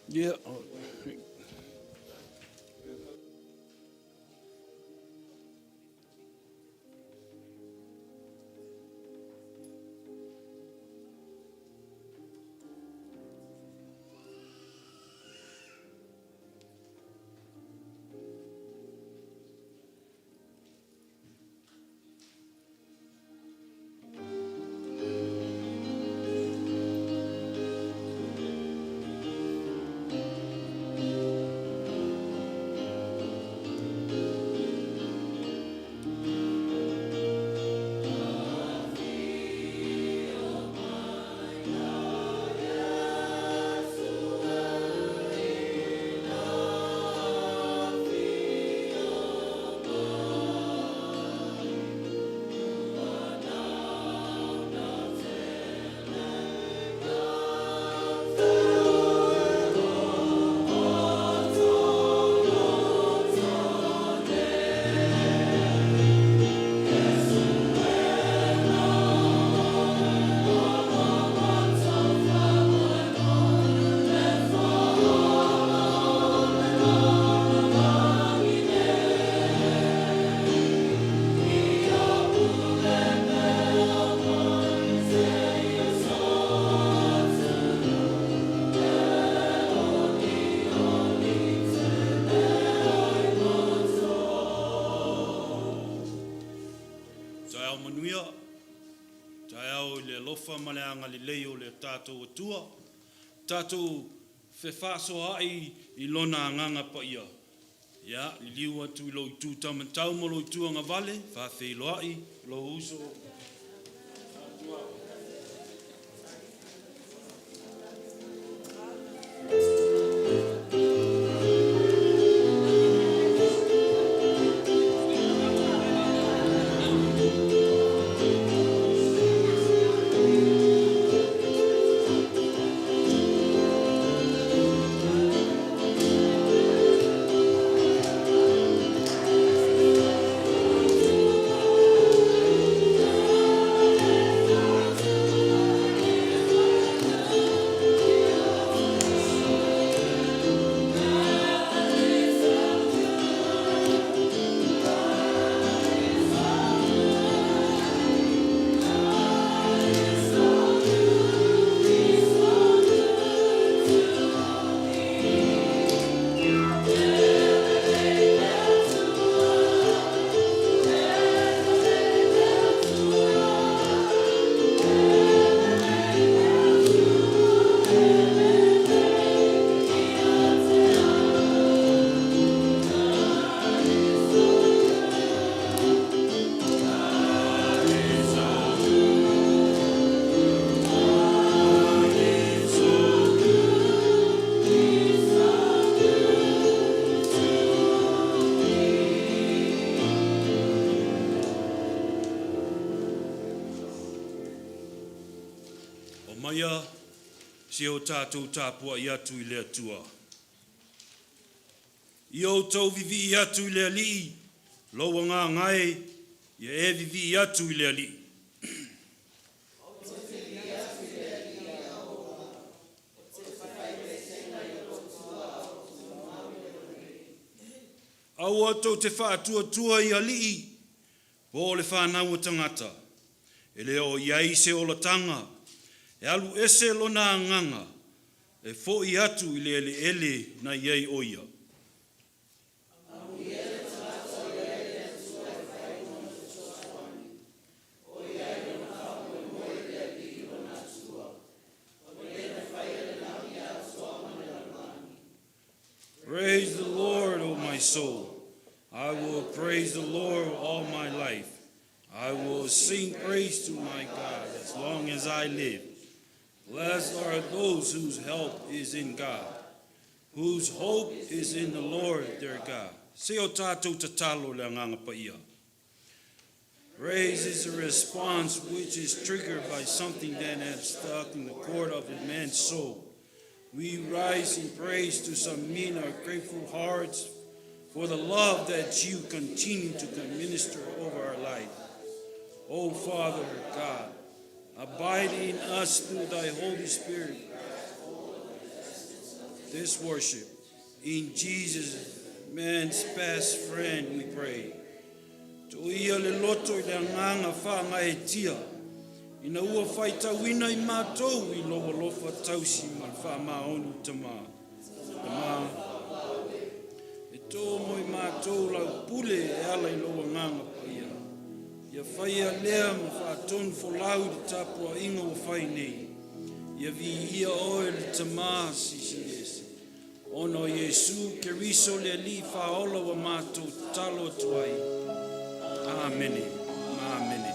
Ia. Taeao manuia, taeao i le alofa ma le agalelei o le tatou Atua, tatou fefaasoaai i Lona Agaga Paia. Ia, liliu atu i lou itu taumatau ma lou itu agavale, faafeiloai lou uso. Omaia se o tatou tapuai atu i le Atua. Ia outou vivii atu i le Alii, lou agaga e, ia e vivii atu i le Alii. Aua tou te faatuatua i alii, po o le fanau a tagata, e le o i ai se olataga, e alu ese lona agaga, e fo'i atu i le eleele na i ai o ia. Praise the Lord, O my soul. I will praise the Lord all my life. I will sing praise to my God as long as I live. Blessed are those whose help is in God, whose hope is in the Lord their God. Se o tātou tatalo le Agaga Paia. Praise is a response which is triggered by something that has stuck in the core of a man's soul. We rise in praise to submit our grateful hearts for the love that you continue to minister over our life. O Father God, abide in us through thy Holy Spirit. This worship. In Jesus, man's best friend, we pray. To ia le loto i le agaga faagaeetia, ina ua faitauina i matou i lou alofa tausi ma le faamaoni Tamā. Tamā, e tō mo i matou lau pule e ala i lou agaga paia. Ia faia lea ma faatonu folau i le tapuaiga ua fai nei. Ia viia oe le Tamā Silisili Ese. Ona o Iesu Keriso le Alii Faaola ua matou tatalo atu ai. Amene. Amene.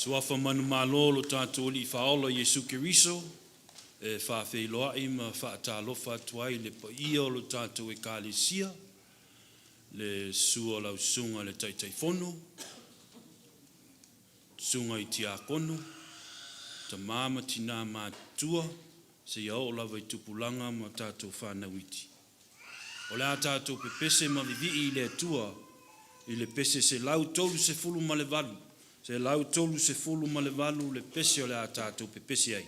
Suafa manumalo lo tatou Alii Faaola Iesu Keriso e faafeiloai ma faatalofa atu ai le paia o lo tatou Ekalesia, le susu o lau susuga i le Taitaifono, susuga i Tiakono, tamā ma tinā matutua, seia oo lava i tupulaga ma tatou fanau iti. O le a tatou pepese ma vivii i le Atua i le pese 138, 138 le pese o le a tatou pepese ai.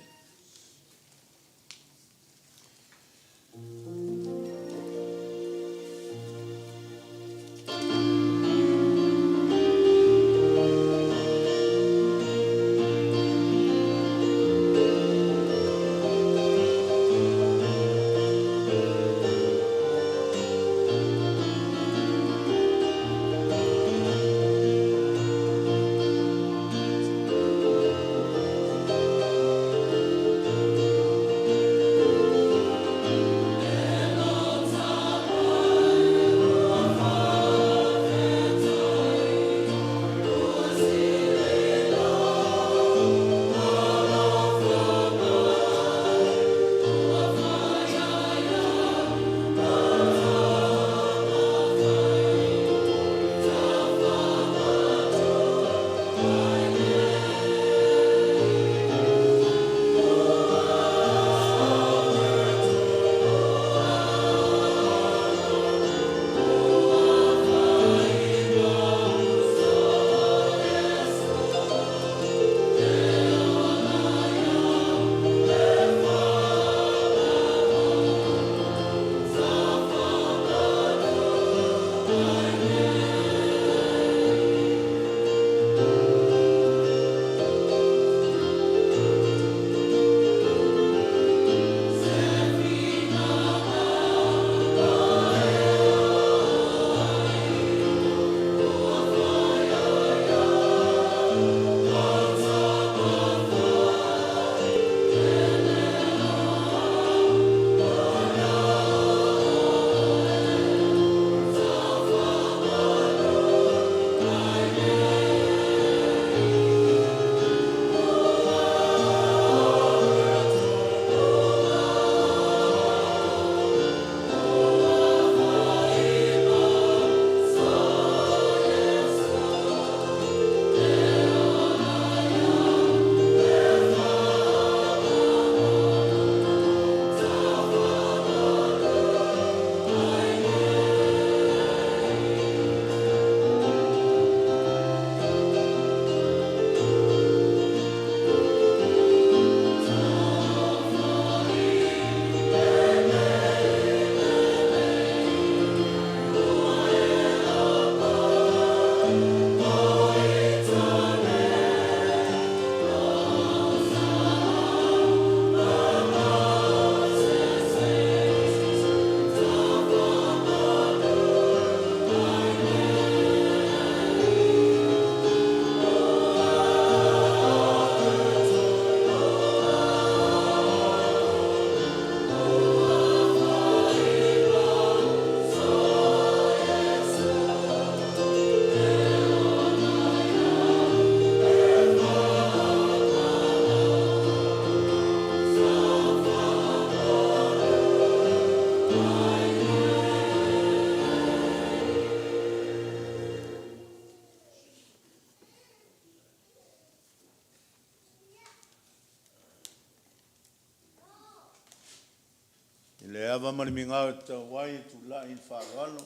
ava ma le migao e tatau ai e tulai i le faaaloalo,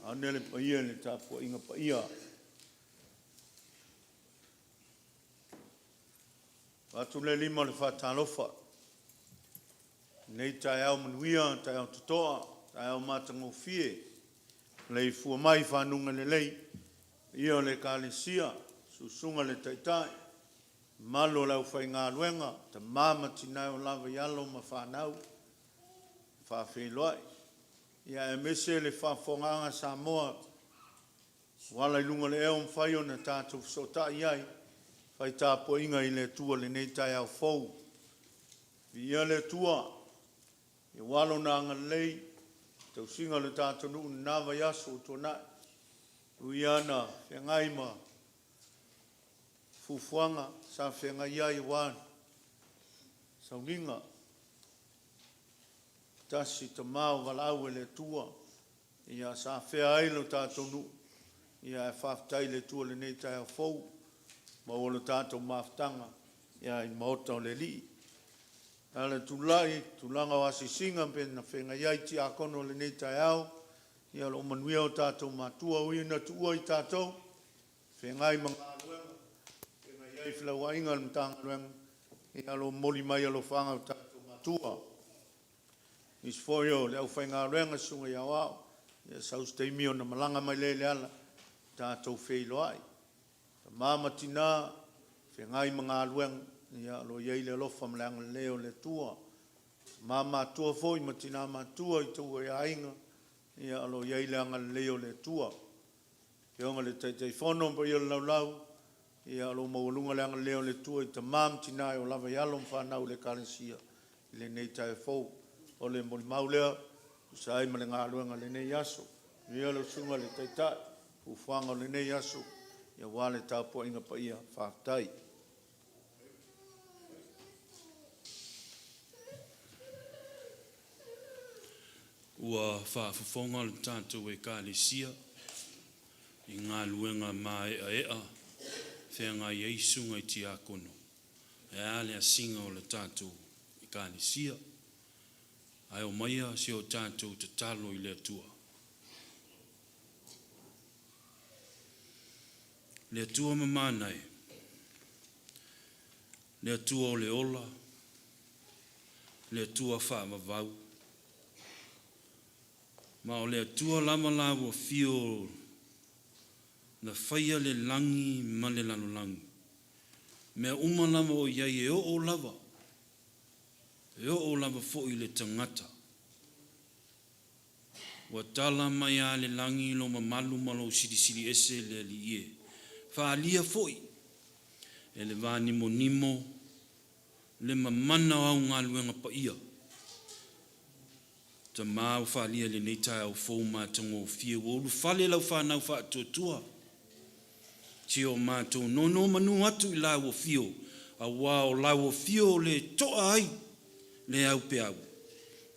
vaeane le paia i le tapuaiga paia. Avatu le lima o le faatalofa i lenei taeao manuia, taeao totoa, taeao matagofie, maleifua mai i faguga lelei le paia o le Ekalesia, susuga i le Taitai, le mamalu o le aufaigaluega, tama ma tina e oo lava i alo ma fanau e faafeiloai, aemaise le faafofogaaga a Samoa ua ala i luga o le ea ua mafai ona tatou fesootai ai e fai tapuaiga i le Atua i lenei taeao fou. Viia le Atua aua Lona agalelei i le tausiga o le tatou nuu i lena vaiaso ua tuanai. E ui lava ina feagai ma fuafuaga sa feagai ai aua sauniga, se tasi tama ua valaau e le Atua sa afea ai lo tatou nuu, ae faafetai i le Atua i lenei taeao fou ua maua le tatou mafutaga i le maota o le Alii. A o le tulai i tulaga o asiasiga pei ona feagai ai tiakono i lenei taeao, ia o lo o manuia o tatou matua, e ui ina tuua i tatou, feagai ma galuega, feagai ai felauaiga i le Matagaluega, ae o lo o momoli mai alofaaga i o tatou matua. Nisi foi o le aufaigaluega, susuga i aoao, ia sau se taimi ona malaga mai lea i Leala tatou feiloai. Tama ma tina, feagai ma galuega, ia o lo o i ai le alofa ma le agalelei o le Atua. Tama matutua foi ma tina matutua i o outou aiga, ia o lo o i ai le agalelei o le Atua. Lau Afioga i le Taitaifono ma le paia o le laulau, ia o lo o maualuga le agalelei o le Atua i tama ma tina e oo lava i alo ma fanau i le Ekalesia i lenei taeao fou. O le molimau lea e tusa ai ma le galuega i lenei aso. Manuia lau Susuga i le Taitai i fuafuaga o lenei aso aua le tapuaiga paia. Faafetai. Ua faafofoga le tatou Ekalesia i galuega maeaea feagai ai susuga i tiakono, ae a le asiga o le tatou Ekalesia. Ae omaia se o tatou tatalo i le Atua. Le Atua mamana e, le Atua o le ola, le Atua faavavau, ma o le Atua lava la ua fio na faia le lagi ma le lalolagi, mea uma lava o i ai e oo lava, e oo lava foi i le tagata. Ua tala mai lava le lagi lo mamalu ma lou silisili ese le Alii e. Faaalia foi e le vanimonimo le mamana o au galuega paia. Tama ua faaalia i lenei taeao fou matagofie ua ulufale lau fanau faatuatua si o matou nonomanu atu i lau afio, aua o lau afio le to'a ai le aupeau,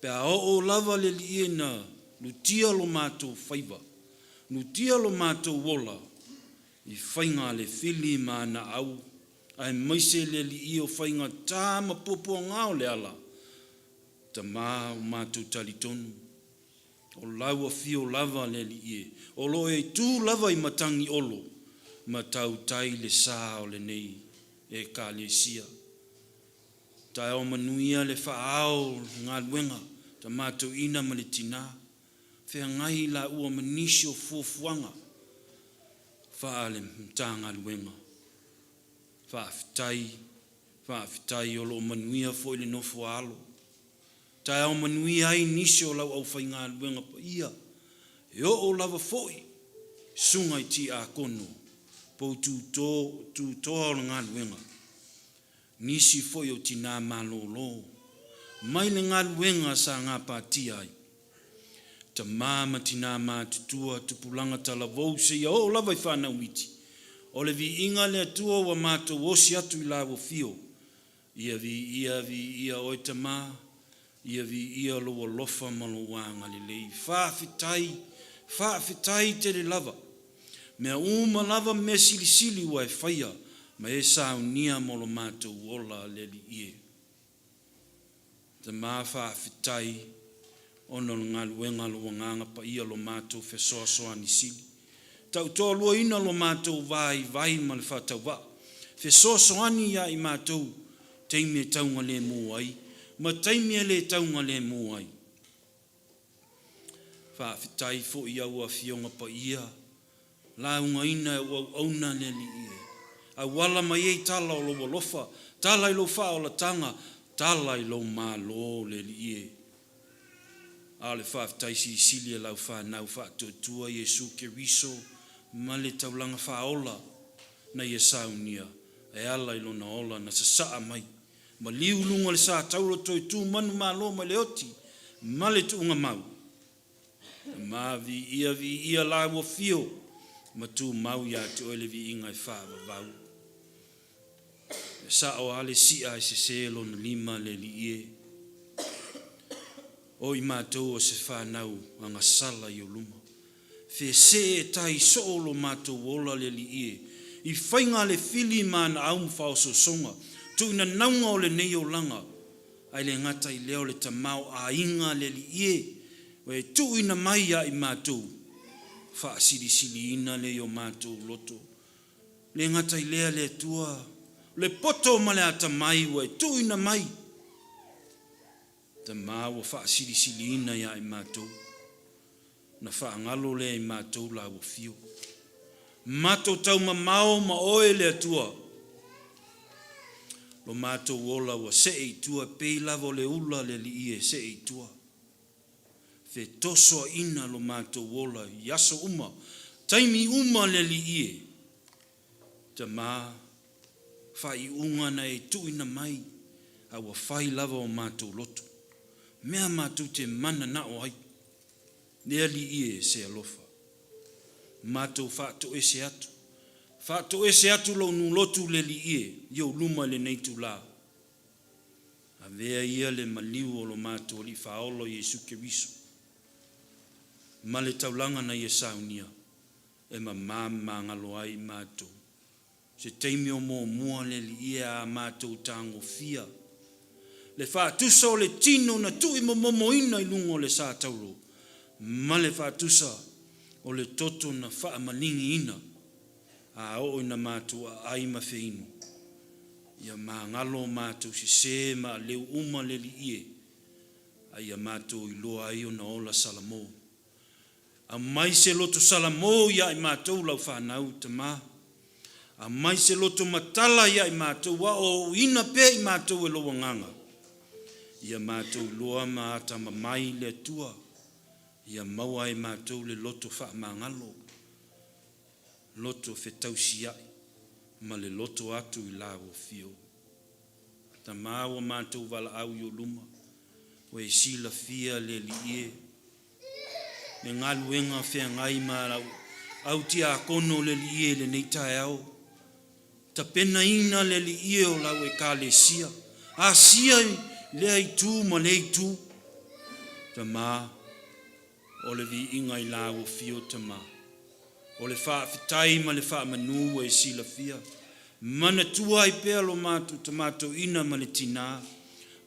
pe a oo lava le alii e na lutia lo matou faiva, lutia lo matou ola i faiga a le fili ma ana au, aemaise le alii o faigata ma puapuaga o le ala. Tama ua matou talitonu o lau afio lava le Alii e, o lo o e tu lava i matagi olo ma tautai le sa o lenei Ekalesia. Taeao manuia le faa-ao o le galuega, Tama Toeaina ma le tina, feagai i laua ma nisi o fuafuaga faale-Matagaluega. Faafetai, faafetai o lo o manuia foi le nofo a alo. Taeao manuia ai nisi o lau aufaigaluega paia, e oo lava foi i susuga i tiakono, pou tutoa o le galuega, nisi foi o tina malolo mai le galuega sa gapatia ai tama ma tina matutua, tupulaga talavou seia oo lava i fanau iti. O le viiga le Atua ua matou osi atu i lau afio, ia viia, viia oe Tama, ia viia lou alofa ma lou agalelei. Faafetai, faafetai tele lava. Mea uma lava mea silisili ua e faia ma e saunia mo lo matou ola le Alii e. Tama faafetai. Ona o le galuega a Lou Agaga Paia lo matou fesoasoani sili. Tautoaluaina lo matou vaivai ma le faatauvaa. Fesoasoani ia i matou taimi e taugalemu ai ma taimi e le taugalemu ai. Faafetai foi i au Afioga Paia, laugaina e au auauna le Alii e auala mai ai tala o Lou alofa, tala i Lou faaolataga, tala i Lou Malo le Alii e. A o le faafetai silisili a lau fanau faatuatua Iesu Keriso ma le taulaga faaola na Ia saunia e ala i Lona ola na sasaa mai maliu i luga o le sa tauro toe tu manumalo mai le oti ma le tuugamau. Tama, viia, viia Lau afio ma tumau ia te Oe le viiga e faavavau. E sao lava le si'a ae sese lona lima le Alii e. O i matou o se fanau agasala i ou luma. Fese'e tai soo lo matou ola le Alii e, i faiga a le fili ma ana au ma faaosoosoga, tuuinanauga o lenei olaga, ae le gata i lea o le tamaoaiga le Alii e, ua e tuuina mai ia i matou, faasilisiliina lea i o matou loto. Le gata i lea le Atua, o le poto ma le atamai ua e tuuina mai, Tama ua faasilisiliina ia i matou, na faagalo lea i matou lau afio. Matou taumamao ma oe le Atua, lo matou ola ua see i tua e pei lava o le ula le alii e see i tua. Fetosoaina lo matou ola i aso uma, taimi uma le alii e. Tama, faaiuga na e tuuina mai, a ua fai lava o matou loto, mea matou te mananao ai, le Alii e, se alofa. Matou faatoese atu, faatoese atu lou nulotu le Alii e, i ou luma i lenei itula. Avea ia le maliu o lo matou Alii Faaola o Iesu Keriso, ma le taulaga na Ia saunia, e mamā ma magalo ai i matou. Se taimi o muamua le Alii e a matou tagofia le faatusa o le tino na tuuimomomoina i luga o le sa tauro, ma le faatusa o le toto na faamaligiina a oo ina matou aai ma feinu, ia magalo o matou sese ma aleu uma le Alii e, a ia matou iloa ai ona ola Salamo. Aumai se loto salamo ia i matou lau fanau, Tama. Aumai se loto matala ia i matou, a o ouina pea i matou e lou Agaga. Ia matou iloa ma atamamai le Atua, ia maua ai matou le loto faamagalo, loto fetausiai ma le loto atu i lau afio. Tama, ua matou valaau i ou luma, ua e silafia le Alii e, le galuega feagai ma lau au tiakono le Alii e i lenei taeao. Tapenaina le Alii e o lau Ekalesia, asia i lea itu ma lea itu. Tama, o le viiga i lau afio, Tama. O le faafetai ma le faamanu ua e silafia. Manatua ai pea lo matou tamatoeaina ma le tinā.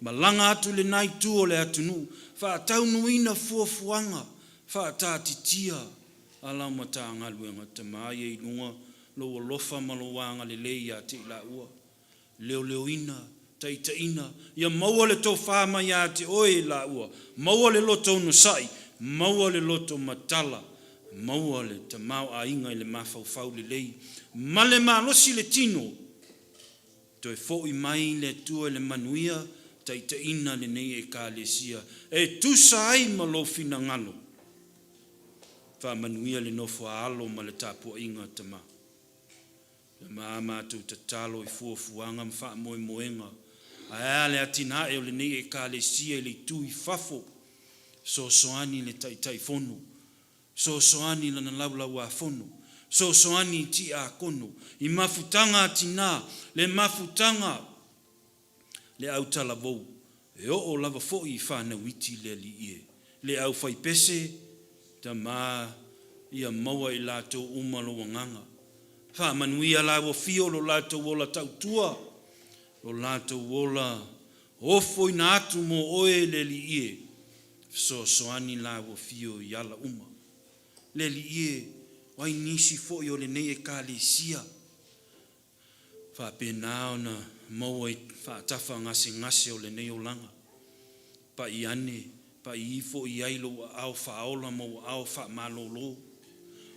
Malaga atu i lena itu o le atunuu, faataunuuina fuafuaga faataatitia a lau Matagaluega. Tama ia i luga lou alofa ma lou agalelei ia te i laua. Leoleoina, taitaiina, ia maua le tofa mai ia te Oe i laua, maua le loto onosai, maua le loto matala, maua le tamaoaiga i le mafaufau lelei ma le malosi le tino. Toe foi mai le Atua i le manuia, taitaiina lenei Ekalesia e tusa ai ma Lou finagalo. Faamanuia le nofo a alo ma le tapuaiga, Tama. Ma a matou tatalo i fuafuaga ma faamoemoega, ae a le atinae o lenei Ekalesia i le itu i fafo, fesoasoani i le Taitaifono, fesoasoani i lana Laulau-a-Fono, fesoasoani i Tiakono, i mafutaga a tina, le mafutaga le autalavou, e oo lava foi i fanau iti le Alii e, le aufaipese, Tama, ia maua i latou uma lou agaga. Faamanuia lau afio lo latou ola tautua, lo latou ola ofoina atu mo oe le Alii e. Fesoasoani la ua fio i ala uma. Le Alii e, o ai nisi foi o lenei Ekalesia faapena ona maua i faatafa gasegase o lenei olaga, pai ane, pai ifo i ai lou aao faaola ma ou aao faamalolo.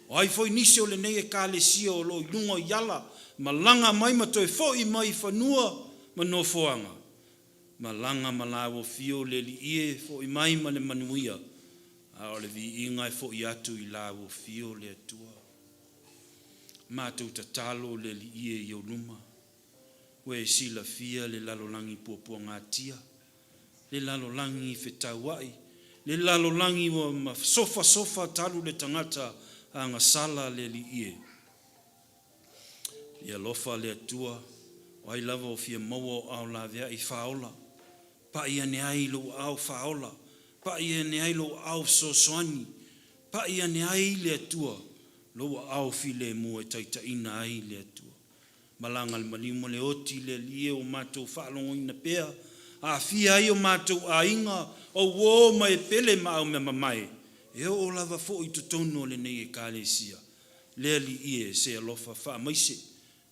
O ai foi nisi o lenei Ekalesia o lo o i luga o ala, malaga mai ma toe foi mai i fanua ma nofoaga, malaga ma laua afio le Alii e, foi mai ma le manuia, a o le viiga e foi atu i lau afio le Atua. Matou tatalo le Alii e i ou luma, ua e silafia le lalolagi puapuagatia, le lalolagi fetauai, le lalolagi ua masofasofa talu le tagata agasala le Alii e. Ia alofa le Atua, o ai lava o fia maua o aao laveai faaola, pai ane ai lou aao faaola, pai ane ai lou aao fesoasoani, pai ane ai le Atua lou aao filemu e taitaiina ai le Atua. Malaga le maliu ma le oti le Alii e ua matou faalogoina pea, aafia ai o matou aiga, o uō ma epele ma aumeamamae, e oo lava foi i totonu o lenei Ekalesia. Le Alii e, se alofa faamaise,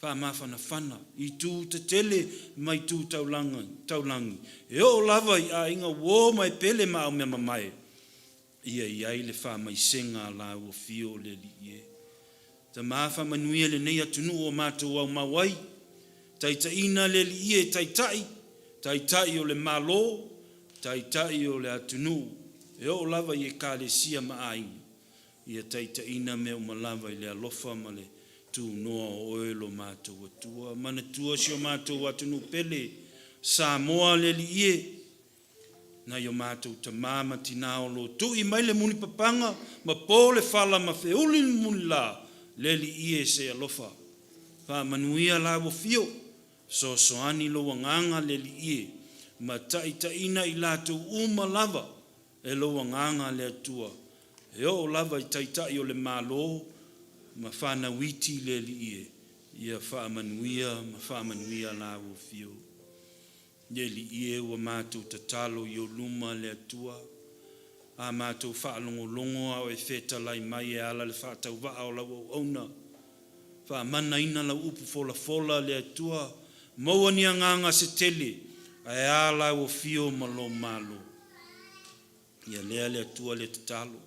faamafanafana i itu tetele ma itu taulagi, e oo lava i aiga uō ma epele ma aumeamamae, ia i ai le faamaisega a lau Afio le Alii e. Tama faamanuia i lenei atunuu ua matou aumau ai, taitaiina le Alii e i taitai, taitai o le Malo, taitai o le atunuu, e oo lava i Ekalesia ma aiga, ia taitaiina mea uma lava i le alofa ma le tunoa o oe lo matou Atua. Manatua si o matou atunuu pele, Samoa le Alii e, nai o matou tama ma tina o lo o tui mai le mulipapaga ma po le fala ma feuli le mulila, le Alii e, se alofa, faamanuia lau afio, fesoasoani lou agaga le Alii e, ma taitaiina i latou uma lava e lou agaga le Atua, e oo lava i taitai o le Malo ma fanau iti le Alii e, ia faamanuia ma faamanuia lau afio. Le Alii e, ua matou tatalo i ou luma le Atua, a matou faalogologo a o e fetalai mai e ala i le faatauvaa o lau auauna, faamanaina lau upu folafola le Atua, maua ni agaga se tele, ae a lau afio ma lou malo. Ia lea le Atua le tatalo,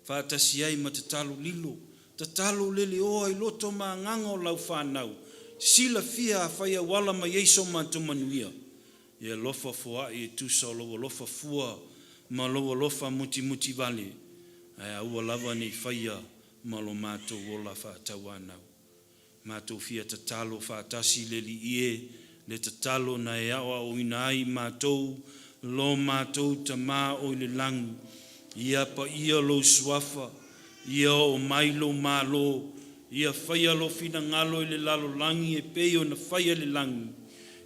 faatasi ai ma tatalo lilo, tatalo leleoa i loto ma agaga o lau fanau, silafia afai e auala mai ai so matou manuia, ia alofa foai e tusa o lou alofa fua ma lou alofa mutimutivale, ae aua lava ne i faia ma lo matou ola faatauanau. Matou fia tatalo faatasi le Alii e, le tatalo na e aoaoina ai i matou, lo matou Tama o i le lagi, ia paia lou suafa, ia oo mai lou malo, ia faia lou finagalo i le lalolagi e pei ona faia i le lagi.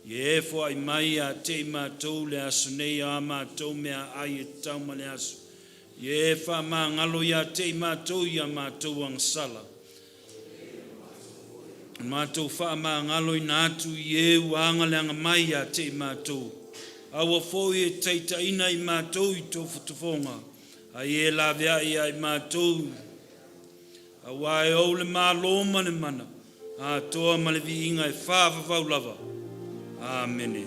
Ia e foai mai ia te i matou le aso nei a matou meaai e tatau ma le aso. Ia e faamagalo ia te i matou i a matou agasala, matou faamagaloina atu i e ua agaleaga mai ia te i matou. Aua foi e taitaiina i matou i tofotofoga, ai e laveai ia i matou, auā e ou le malo ma le mana, atoa ma le viiga e faavavau lava. Amene.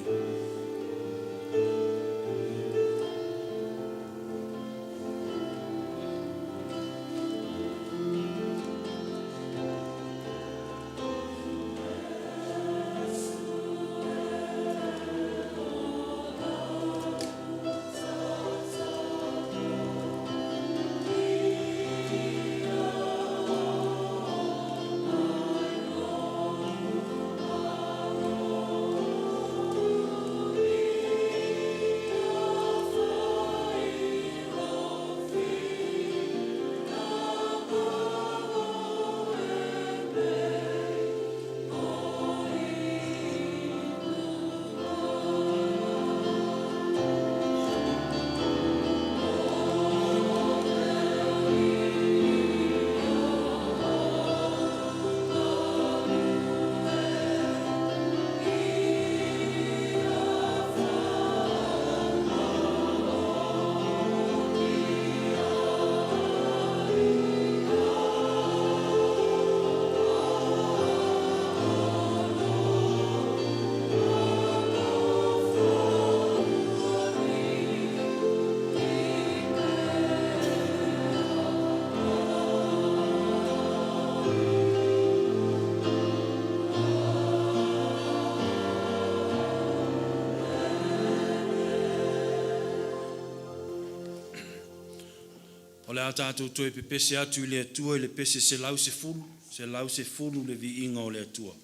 le a tatou toe pepese atu i le Atua i le pese 110, 110 le viiga o le Atua.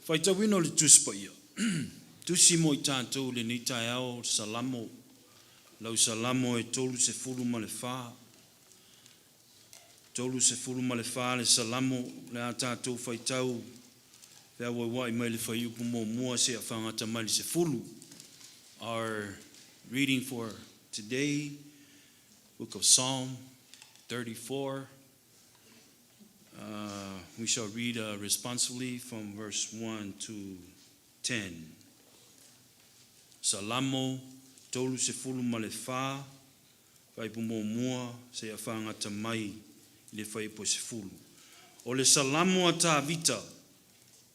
Faitauina o le Tusi Paia, tusi mo i tatou i lenei taeao, Salamo, lau Salamo e 34, 34 le Salamo, o le a tatou faitau feauaua'i mai le fuaiupu muamua seia fagata mai le 10. Our reading for today, book of Psalm 34. We shall read responsively from verse 1 to 10. Salamo 34, fuaiupu muamua seia fagata mai i le fuaiupu 10. O le Salamo a Tavita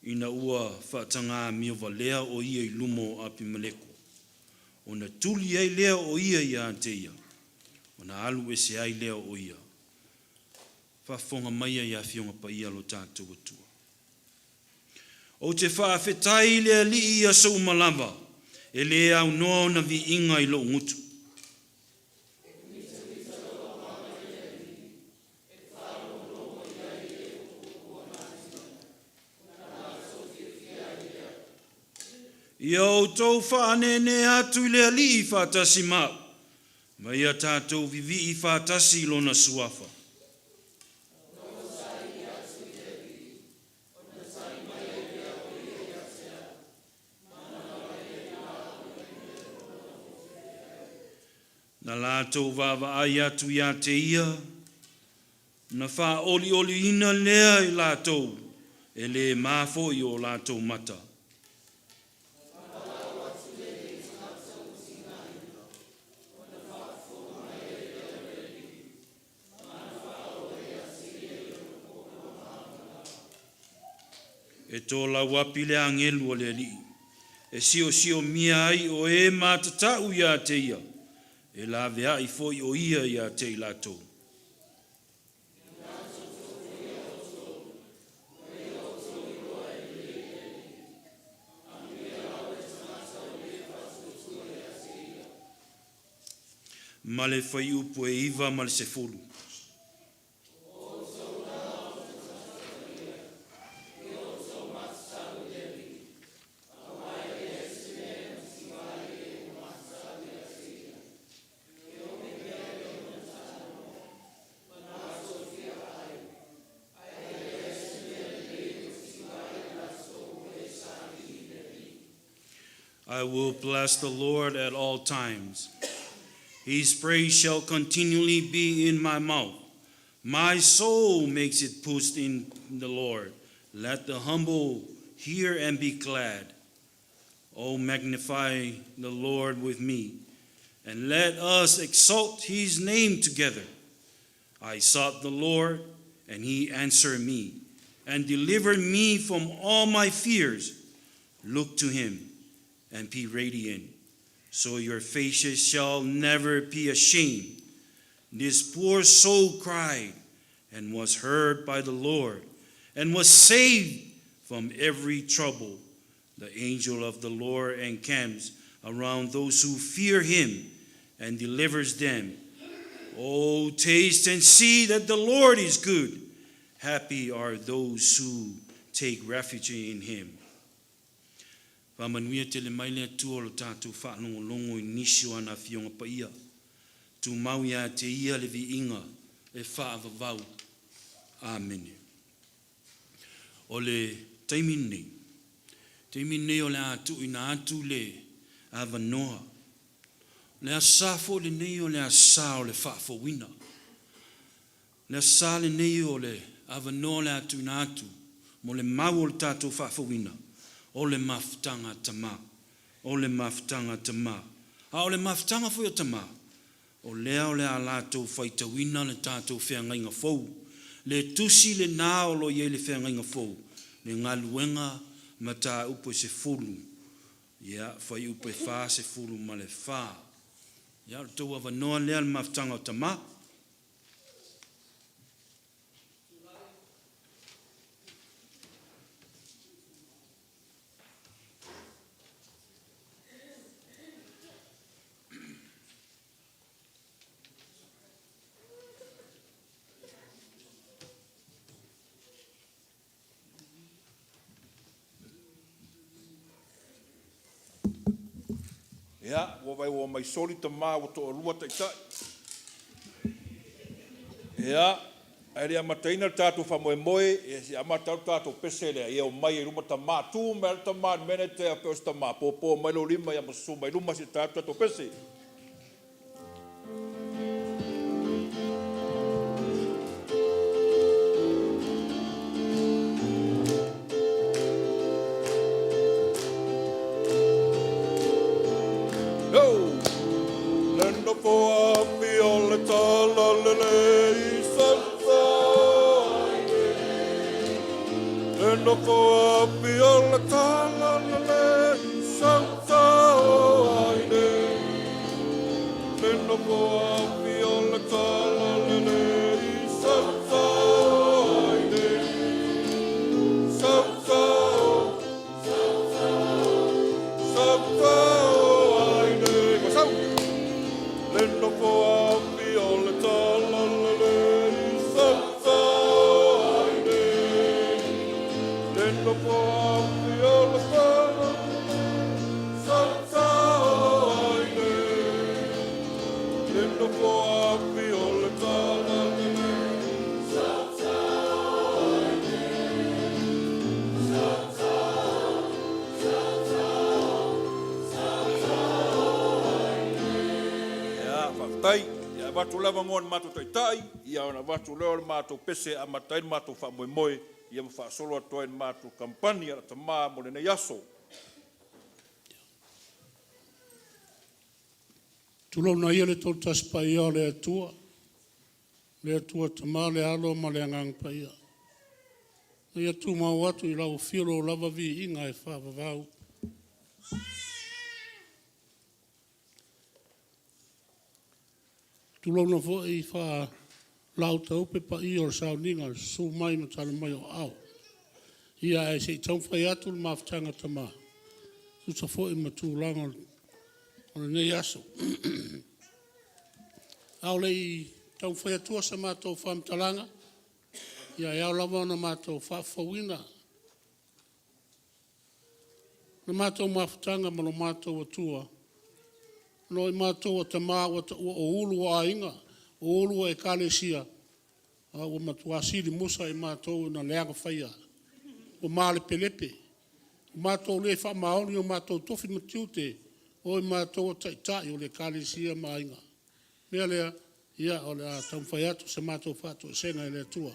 ina ua faataga amio valea o ia i luma o Apimeleko, ona tuli ai lea o ia ia te ia, ona alu ese ai lea o ia. Faafofoga maia i Afioga Paia a lo tatou Atua. Ou te faafetai i le Alii i aso uma lava, e le aunoa ona viiga i lou gutu. Ia outou faaneenee atu i le Alii faatasi ma au, ma ia tatou vivii faatasi i lona suafa. Na latou vaavaai atu ia te ia, na faaolioliina lea i latou, e le ma foi o latou mata. E tolauapi le agelu o le Alii, e siosiomia ai o e matatau ia te ia, e laveai foi o ia ia te i latou. Ma le fuaiupu e 9 ma le 10. I will bless the Lord at all times. His praise shall continually be in my mouth. My soul makes it boast in the Lord. Let the humble hear and be glad. Oh, magnify the Lord with me, and let us exalt his name together. I sought the Lord, and he answered me, and delivered me from all my fears. Look to him and be radiant, so your faces shall never be ashamed. This poor soul cried and was heard by the Lord, and was saved from every trouble. The angel of the Lord encamps around those who fear him and delivers them. Oh, taste and see that the Lord is good. Happy are those who take refuge in him. Faamanuia tele mai le Atua o lo tatou faalogologo i nisi o ana Afioga Paia. Tumau ia te Ia le viiga e faavavau. Amene. O le taimi lenei, taimi lenei o le a tuuina atu le avanoa. O le aso Sa foi lenei o le aso Sa o le faafouina. O le aso Sa lenei o le avanoa o le a tuuina atu mo le mau o le tatou faafouina, o le mafutaga a tama, o le mafutaga a tama. A o le mafutaga foi a tama, o lea o le a latou faitauina le tatou feagaiga fou, le tusi lena o lo o i ai le feagaiga fou, le galuega mataupu e 10, ia, fuaiupu e 44. Ia, o le tou avanoa lea le mafutaga o tama. Ia, ua vaai ua omai soli tama ua toalua taitai. Ia, ae le i amataina le tatou faamoemoe, ia se i amata atu le tatou pese lea, ia omai ai i luma tama. Tu mai lava le tama i le mea lea e te afio o se tama, popo mai lou lima ia ma susu mai luma se i ta atu le tatou pese. Yo! Le nofo afi o le tala lelei sa Le nofo afi o le tala lelei sa Le nofo afi o le tala lelei sa Sa Le nofo afi o le tala lelei sa Le nofo afi o le tala sa Le nofo afi o le tala lelei. Ia, faafetai. Ia avatu le avanoa i le matou taitai, ia ona avatu lea o le matou pese e amata ai le matou faamoemoe, ia ma faasolo atu ai i le matou kamupani a tama mo lenei aso. Tulouna ia le Toatasi Paia o le Atua, le Atua Tama, le Alo ma le Agaga Paia. Ina ia tumau atu i lau afio lou lava viiga e faavavau. Tulouna foi faa-lautaupe paia o le sauniga i le susu mai ma tala mai o aao. Ia ae se i taumafai atu le mafutaga a tama, e tusa foi ma tulaga o lenei aso. A o le i taumafai atua sa matou faamatalaga, ia e ao lava ona matou faafofauina le matou mafutaga ma lo matou Atua, ona o i matou o tama ua taua o ulu o aiga, o ulu o Ekalesia, a ua matua silimusa i matou ona leaga faia, ua malepelepe, ua matou le faamaoni i o matou tofi ma tiute, o i matou o taitai o le Ekalesia ma aiga. O le mea lea, ia o le a taumafai atu se matou faatoesega i le Atua.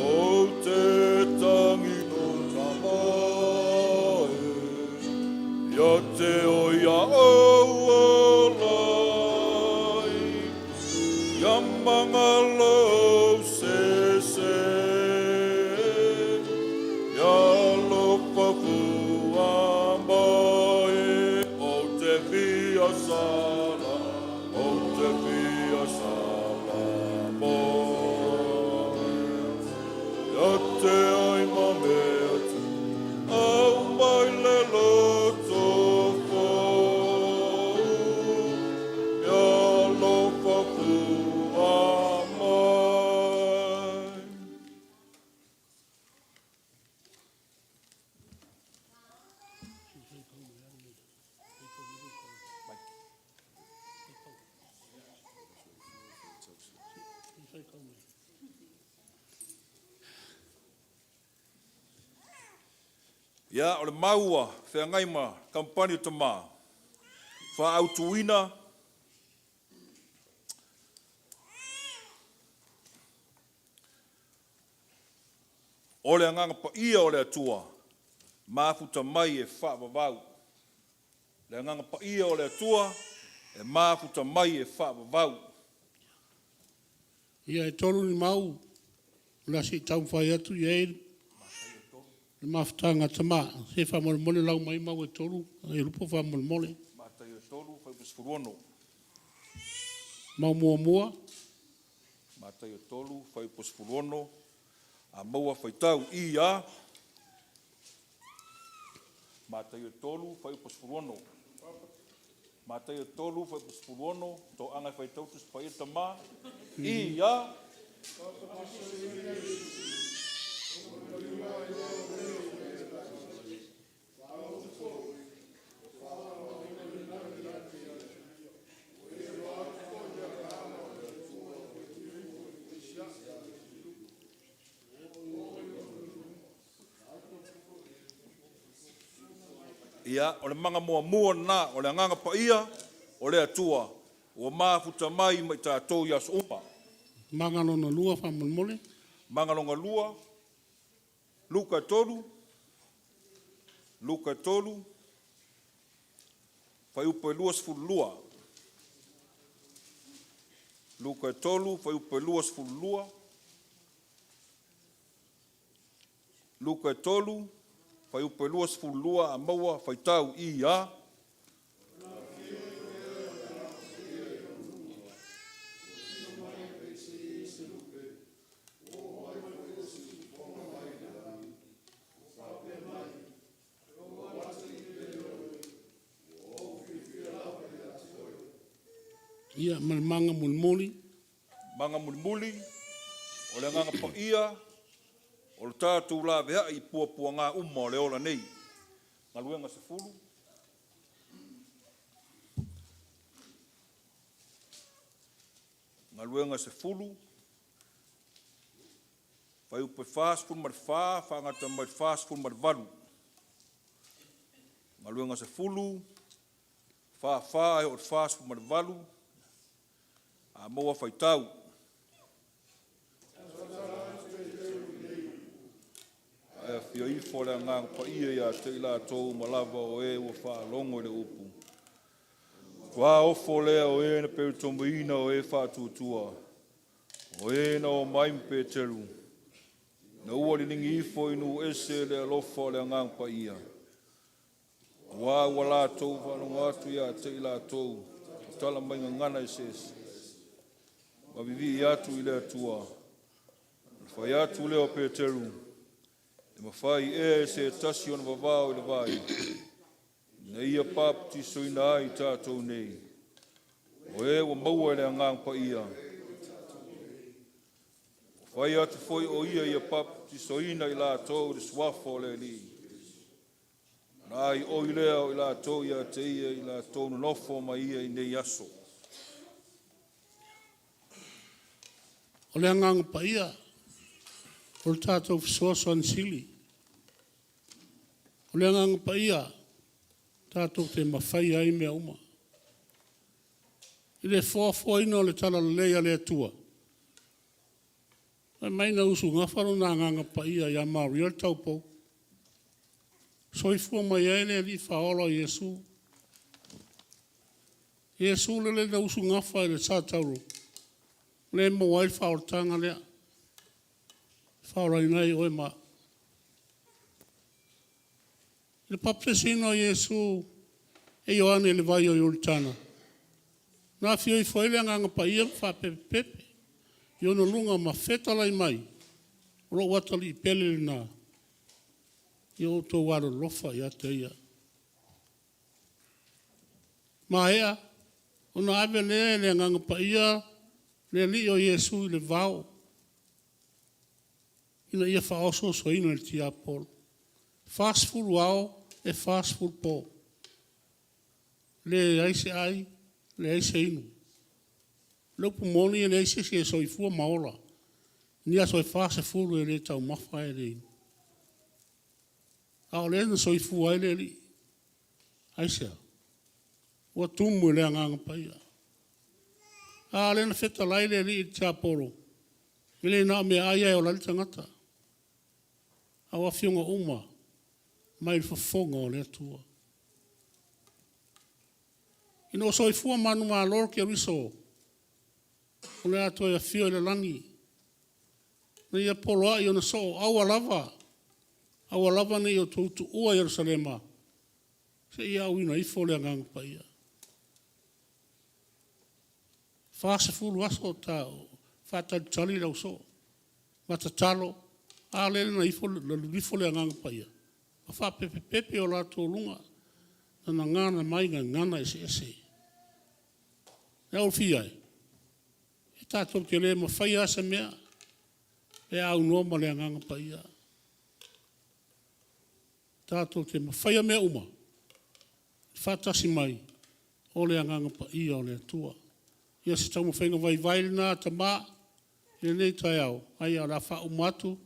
Ou te tangi no tama e, ia te oi a ou olai, ia mangalou se se, ia lofa mai, ou te fia sala, ou te fia sala mai. Ia te ai ma mea tu, au mai le loto fou, ia alofa fua mai. Ia, o le mau ua feagai ma kamupani o Tama, faaautuina o le Agaga Paia o le Atua, mafuta mai e faavavau. Le Agaga Paia o le Atua e mafuta mai e faavavau. Ia e tolu ni mau o le a se i taumafai atu i ai le mafutaga a tama. Se faamolemole lau mai mau e tolu, e lupo faamolemole. Mataio 3, fuaiupu 16. Mau muamua. Mataio 3, fuaiupu 16, a maua faitau i a. Mataio 3, fuaiupu 16. Mataio 3, fuaiupu 16, toaga e faitau Tusi Paia Tama, i a. Ia, o le maga muamua lena, o le Agaga Paia o le Atua ua mafuta mai ma i tatou i aso uma. Maga lona lua faamolemole. Maga lona lua, Luka 3, Luka 3, fuaiupu e 22. Luka 3, fuaiupu e 22. Luka 3, fuaiupu e 22, a maua faitau i a. Ia, ma le maga mulimuli. Maga mulimuli, o le Agaga Paia, o le tatou laveai i puapuaga uma o le ola nei. Galuega 10. Galuega 10, fuaiupu e 44 faagata mai le 48. Galuega 10, 44 e oo i le 48, a maua faitau. Ae afio ifo le Agaga Paia ia te i latou uma lava o e ua faalogo i le upu. Ua ofo lea o e na pelotomaina o e faatuatua, o e na omai ma Peteru, na ua liligi ifo i nuu ese le alofa o le Agaga Paia. Aua ua latou faalogo atu ia te i latou, o tala mai gagana eseese, ma vivii atu i le Atua. Ona fai atu lea o Peteru, e mafai ea e se tasi ona vavao i le vai, ina ia papatisoina ai tatou nei, o e ua maua i le Agaga Paia. Ua fai atu foi o ia ia papatisoina i latou i le suafa o le Alii. Ona aioi lea o i latou ia te ia i latou nonofo ma ia i nei aso. O le Agaga Paia, o le tatou fesoasoani sili. O le Agaga Paia, tatou te mafaia ai mea uma. I le foafoaina o le talalelei a le Atua, fai mai na usugafa lona Agaga Paia ia Maria le taupou, soifua mai ai le Alii Faaola o Iesu. Iesu lele na usugafa i le satauro, lea e maua ai le faaolataga lea, e faaolaina ai oe ma au. I le papeseseina o Iesu e Ioane i le vai o Ioritana, na afio ifo ai le Agaga Paia ma faapepepepe i ona luga ma fetalai mai, o lou atalii pele lena, ia outou alolofa ia te ia. Maea ona ave lea e le Agaga Paia le Alii o Iesu i le vao ina ia faaosoosoina e le tiapolo. E 40 ao, e 40 po, leai se ai, leai se inu. O le upu moni e leai se isi e soifua ma ola i ni aso e 40 e le taumafa e le inu. A o lea na soifua ai le Alii. Aisea? Ua tumu i le Agaga Paia. A lea na fetalai le Alii i le tiapolo, e le na o meaai lava e ola ai le tagata, a o afioga uma mai le fofoga o le Atua. Ina ua soifua manumalo le Keriso, o le a toe afio i le lagi, na ia poloai ona soo, aua lava, aua lava ne i outou tuua Ierusalema, seia auina ifo le Agaga Paia. 40 aso o faatalitali le ausoo ma tatalo, a lea na lilifu le Agaga Paia ma faapepepepe o latou luga na gagana mai gagana eseese. E ufi ai, e tatou te le mafaia lava se mea pe a aunoa ma le Agaga Paia. Tatou te mafaia mea uma, faatasi mai o le Agaga Paia o le Atua. Ia se taumafaiga vaivai lena tama i lenei taeao, ae o le a faauma atu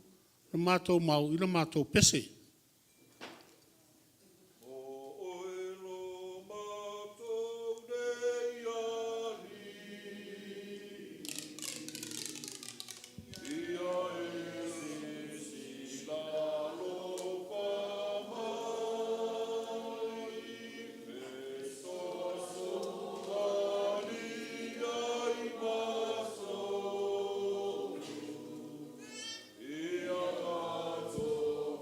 le matou mau i le matou pese. O oe lo matou nei Alii, ia e silasila alofa mai, fesoasoani ai matou, ia matou.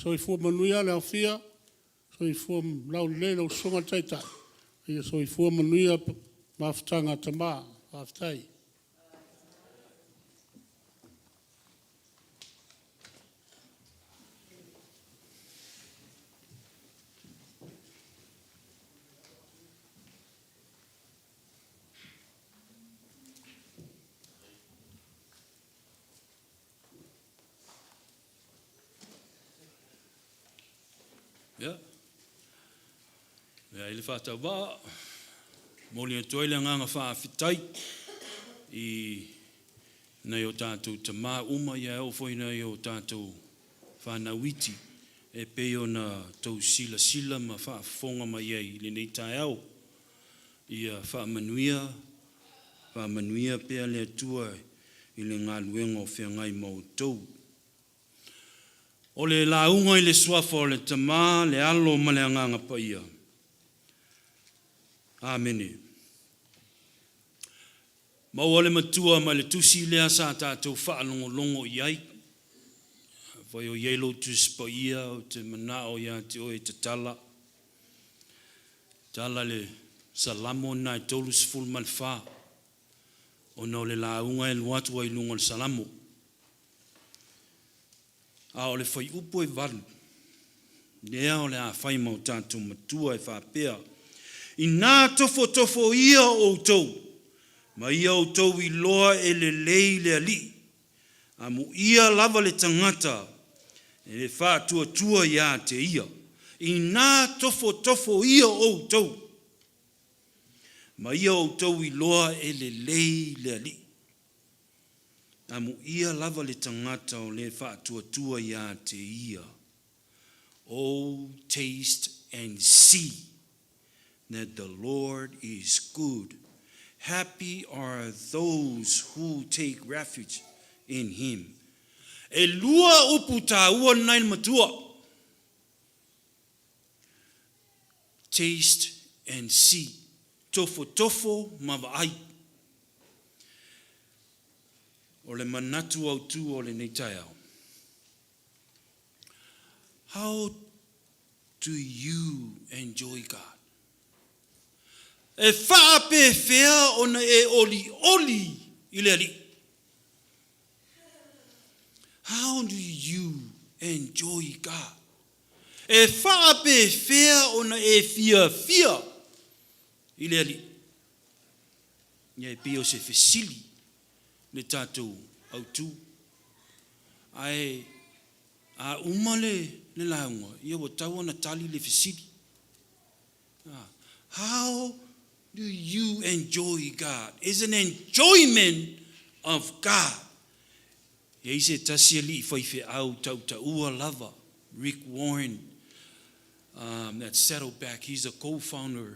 Soifua manuia le aofia, soifua laulelei lau Susuga i le Taitai, ia soifua manuia mafutaga a tama. Faafetai. Ia, lea ai le faatauvaa, momoli atu ai le agaga faafetai i nai o tatou tamā uma, ia e oo foi i nai o tatou fanau iti e pei ona tou silasila ma faafofoga mai ai i lenei taeao. Ia faamanuia, faamanuia pea le Atua i le galuega o feagai ma outou. O le lauga i le Suafa o le Tama, le Alo ma le Agaga Paia. Amene. Maua le Matua mai le tusi lea sa tatou faalogologo i ai. Afai o i ai lou Tusi Paia, ou te manao ia te oe e tatala. Tatala le Salamo lena e 34, ona o le lauga e alu atu ai i luga o le Salamo. A o le fuaiupu e 8, lea o le a fai ma o tatou matua e faapea, Ina tofotofoia outou, ma ia outou iloa e lelei le Alii, amuia lava le tagata e faatuatua ia te Ia. Ina tofotofoia outou, ma ia outou iloa e lelei le Alii. Amuia lava le tagata o le faatuatua ia te Ia. Oh, taste and see that the Lord is good. Happy are those who take refuge in Him. E lua upu taua na i le Matua. Taste and see. Tofotofo ma vaai. O le manatu autu o lenei taeao. How do you enjoy God? E faapefea ona e olioli i le Alii? How do you enjoy God? E faapefea ona e fiafia i le Alii? Ia e pei o se fesili le tatou autu. Ae a uma le lauga, ia ua tatau ona tali le fesili. How do you enjoy God? Is an enjoyment of God. E i ai se tasi alii faifeau tautaua lava, Rick Warren, at Saddleback. He's a co-founder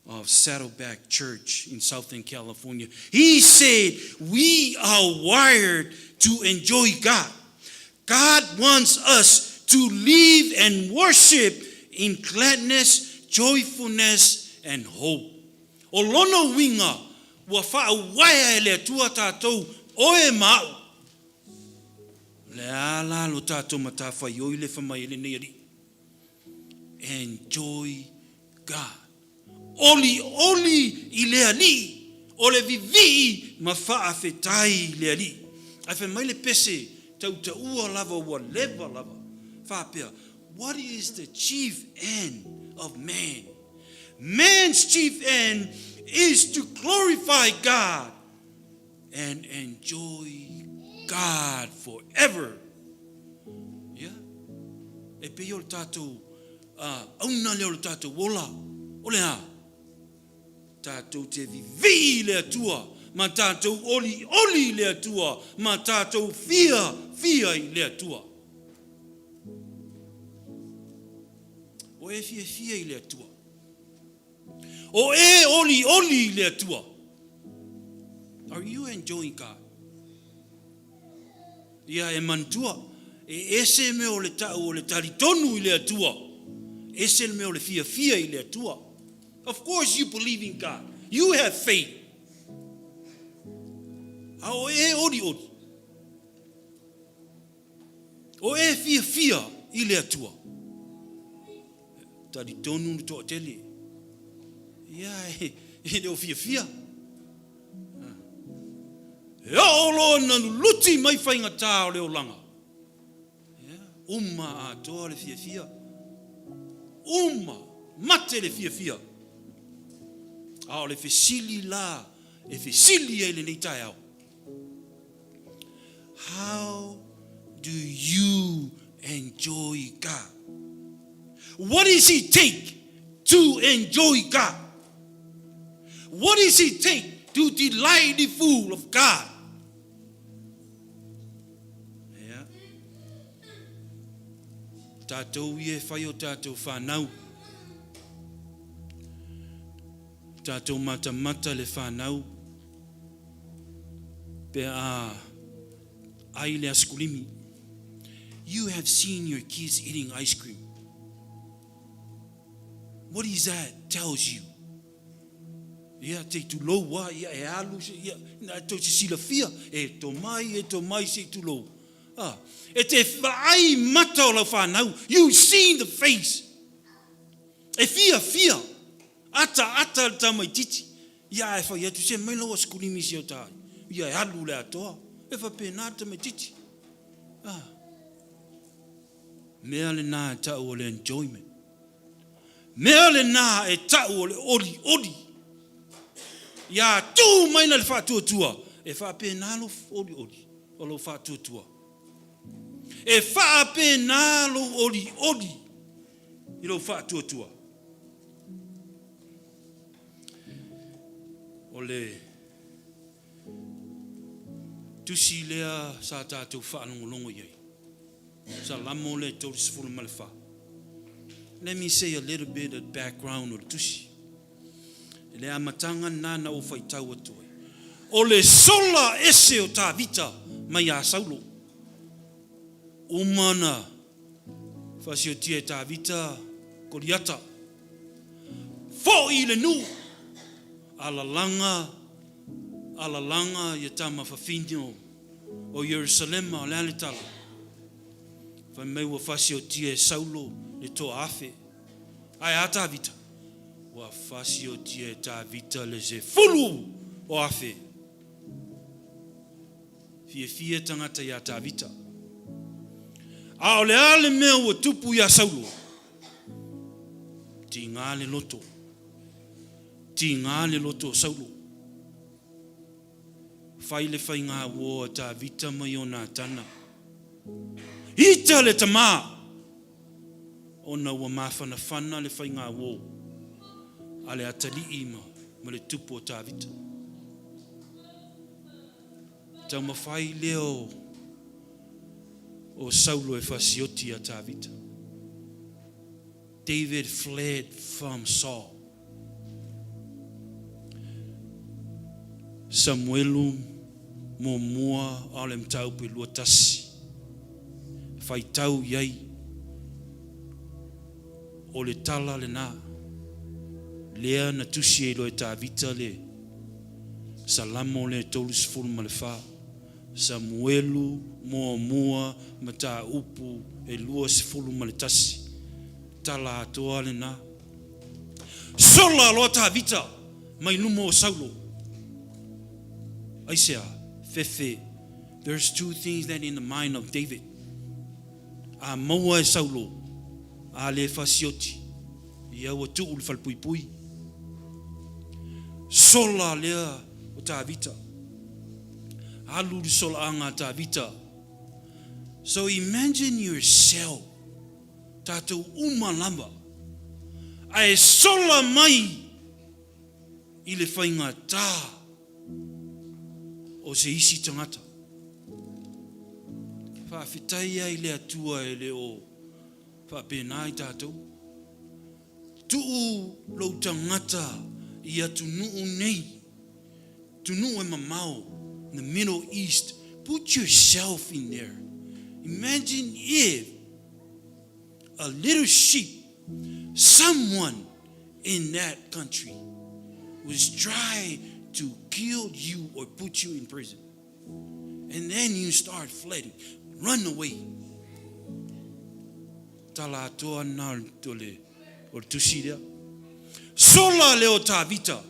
of Saddleback Church in Southern California. He said, "We are wired to enjoy God. God wants us to live and worship in gladness, joyfulness, and hope." O lona uiga, ua faauaea e le Atua tatou oe ma a'u. O le a la lo tatou matafaioi le fai mai ai lenei alii? Enjoy God. Olioli i le Alii, o le vivii ma faafetai i le Alii. Ae fai mai le pese tautaua lava ua leva lava, faapea, What is the chief end of man? Man's chief end is to glorify God and enjoy God forever. Ia, e pei o le tatou auna lea o le tatou ola, o le a? Tatou te vivii i le Atua, ma tatou olioli i le Atua, ma tatou fiafia i le Atua. O e fiafia i le Atua. O e olioli i le Atua. Are you enjoying God? Ia e manatua, e ese mea o le tau o le talitonu i le Atua, ese le mea o le fiafia i le Atua. Of course you believe in God. You have faith. A o e olioli, o e fiafia. i le Atua? Talitonu le toatele. Ia, e le o fiafia. E oo loa ina luluti mai faigata o le olaga, ia, uma atoa le fiafia. Uma, mate le fiafia. A o le fesili la e fesili ai lenei taeao, How do you enjoy God? What does it take to enjoy God? What does it take to delight the fool of God? Ia. Tatou ia e fai o tatou whanau. Tatou matamata le whanau pe a ai le askulimi. You have seen your kids eating ice cream. What is that tells you? Ia, te tulou a, ia, e alu, ia, na tou se silafia, e tomai, e tomai se tulou. Ah, e te vaai mata o lau whanau, you seen the face. E fia fia, ata ata le tamaititi. Ia e fai atu se mai lau askulimi si o tai. Ia e alu le atoa. E faapena le tamaititi. Ah. Mea lena e tau o le enjoyment. Mea lena e tau o le oli oli. Ia tu mai na le faatuatua. E faapena lo oli oli o lo faatuatua. E faapena lo oli oli i lo faatuatua. O le tusi lea sa tatou faalogologo i ai. Salamo le 34. Let me say a little bit of background o le tusi. I le amataga lena na ou faitau atu ai. O le sola ese o Tavita mai ia Saulo. Uma na faasiotia e Tavita Koliata. Foi i le nuu, alalaga, alalaga ia tama fafine o Ierusalema, o le a le tala? Fai mai ua faasiotia e Saulo le 1000. Ae a Tavita? Ua faasiotia e Tavita le 10,000. Fiafia tagata iā Tavita. A o le a le mea ua tupu iā Saulo? Tigā le loto. Tigā le loto o Saulo. Fai le faigā uo a Tavita ma Ionatana. Ita le tamā! Ona ua mafanafana le faigā uo a le atalii ma le tupu o Tavita. Taumafai lea o Saulo e fasioti ia Tavita. David fled from Saul. Samuelu muamua a o le mataupu e 21. Faitau i ai o le tala lena lea na tusi ai loa e Tavita le Salamo le 34. Samuelu muamua mataupu e 21. Tala atoa lena. Sola loa Tavita mai luma o Saulo. Aisea, fefe. There's two things that in the mind of David. A maua e Saulo, a le fasioti, ia ua tuu le falepuipui. Sola lea o Tavita. Alu le solaaga a Tavita. So imagine yourself, tatou uma lava, ae sola mai i le faigatā o se isi tagata. Faafetai ai le Atua e le o faapena i tatou. Tuu lou tagata i atunuu nei, atunuu e mamao, the Middle East. Put yourself in there. Imagine if a little sheep, someone in that country was trying to kill you or put you in prison. And then you start fleeing, run away. tala atoa lena o le, o le tusi lea. Sola lea o Tavita.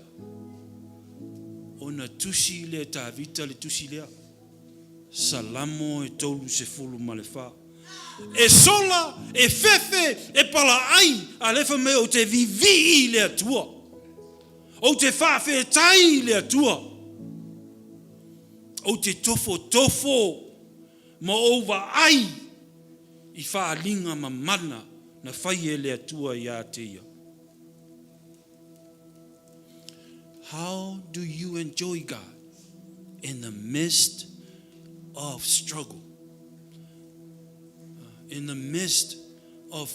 Ona tusi lea e Tavita le tusi lea. Salamo e 34. E sola, e fefe, e palaai, a lea fai mai ou te vivii i le Atua. Ou te faafetai i le Atua. Ou te tofotofo ma ou vaai i faaaliga mamana na fai e le Atua ia te ia. How do you enjoy God in the midst of struggle? In the midst of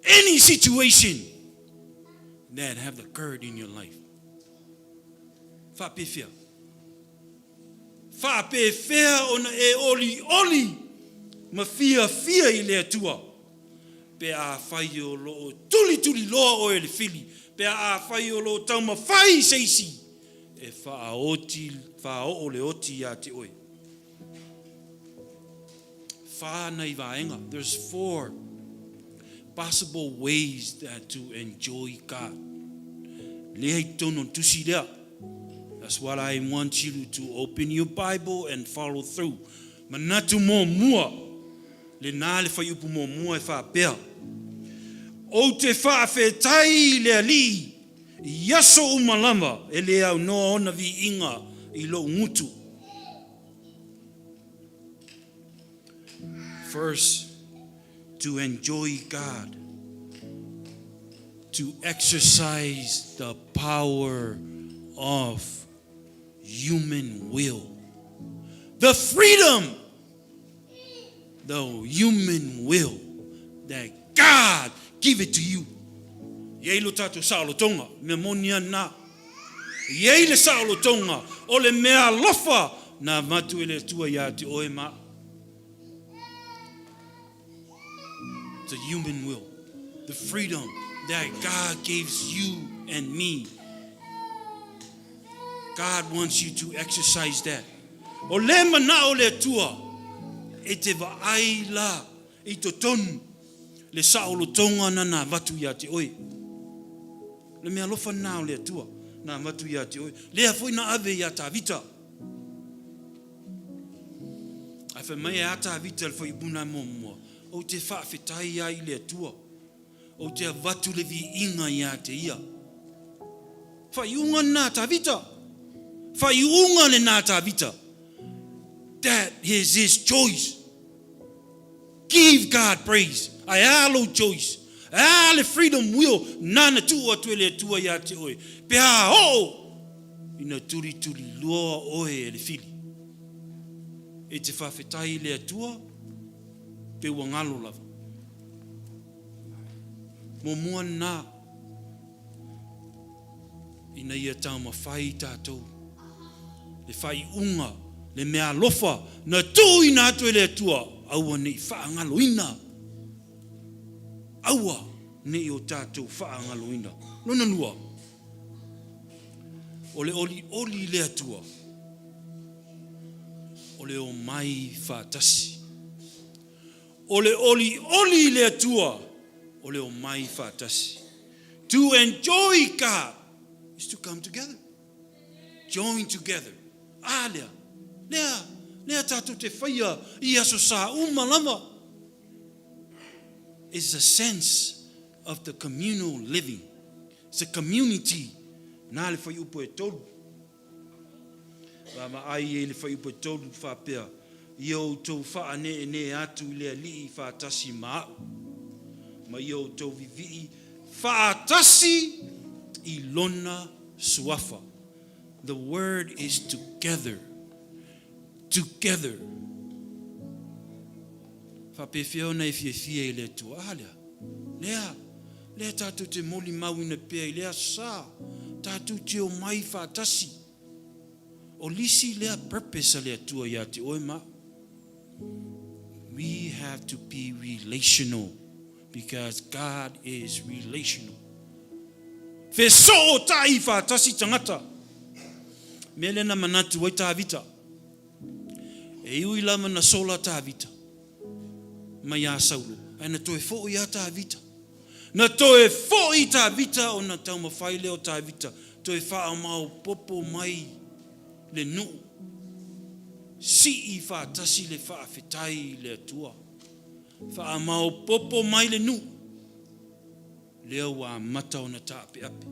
any situation that have occurred in your life. Faapefea. Faapefea ona e olioli ma fiafia i le Atua pe afai o lo o tulituliloa oe e le fili, pe afai o lo o taumafai se isi e faaoti, faaoo le oti ia te oe. Fa nai vaega. There's four possible ways that to enjoy God. Lea i totonu o le tusi lea. That's what I want you to open your Bible and follow through. Manatu muamua, lena le fuaiupu muamua e faapea, Ou te faafetai i le Alii i aso uma lava e le aunoa ona viiga i lou gutu. First, to enjoy God, to exercise the power of human will. The freedom, the human will that God give it to you. E i ai lo tatou saolotoga, mea moni a na. E i ai le saolotoga o le mea alofa na avatu e le Atua ia te oe ma au. The human will, the freedom that God gives you and me. God wants you to exercise that. O le manao o le Atua e te vaai la i totonu le saolotoga na na avatu ia te oe. Le mea alofa lena o le Atua na avatu ia te oe. Lea foi na ave ia Tavita. Ae fai mai e a Tavita le fuaipuna muamua, ou te faafetai ai i le Atua, ou te avatu le viiga ia te ia. Faaiuga lena a Tavita. Faaiuga lena a Tavita. That is his choice. Give God praise. Ae a lou choice? Ae a le freedom will nana tuu atu e le Atua ia te oe? Pe a oo ina tulituliloa oe e le fili. E te faafetai i le Atua pe ua galo lava. Muamua lena ina ia taumafai tatou le faaiuga, le mea alofa na tuuina atu e le Atua, aua ne i faagaloina. Aua ne i o tatou faagaloina. Lona lua, o le olioli i le Atua, o le omai faatasi. O le olioli i le Atua, o le omai faatasi. To enjoy God is to come together. Join together. A lea, lea, lea tatou te faia i aso sa uma lava. Is a sense of the communal living. It's a community. Nā le fuaiupu e tolu. Vaavaai ai le fuaiupu e tolu faapea, Ia outou faaneenee atu i le Alii faatasi ma au, ma ia outou vivii faatasi i Lona suafa. The word is together. Together. Faapefea ona e fiafia i le Atua? A lea, lea, lea tatou te molimauina pea i le aso sa, tatou te omai faatasi. O lisi lea purpose a le Atua ia te oe ma au. We have to be relational because God is relational. Fesootai faatasi tagata. Mea lea na manatu ai Tavita. E ui lava na sola Tavita mai ia Saulo. Ae na toe foʻi a Tavita. Na toe foʻi Tavita ona taumafai lea o Tavita toe faamaopopo mai le nuu. Sii faatasi le faafetai i le Atua. Faamaopopo mai le nuu. Lea ua amata ona taapeape.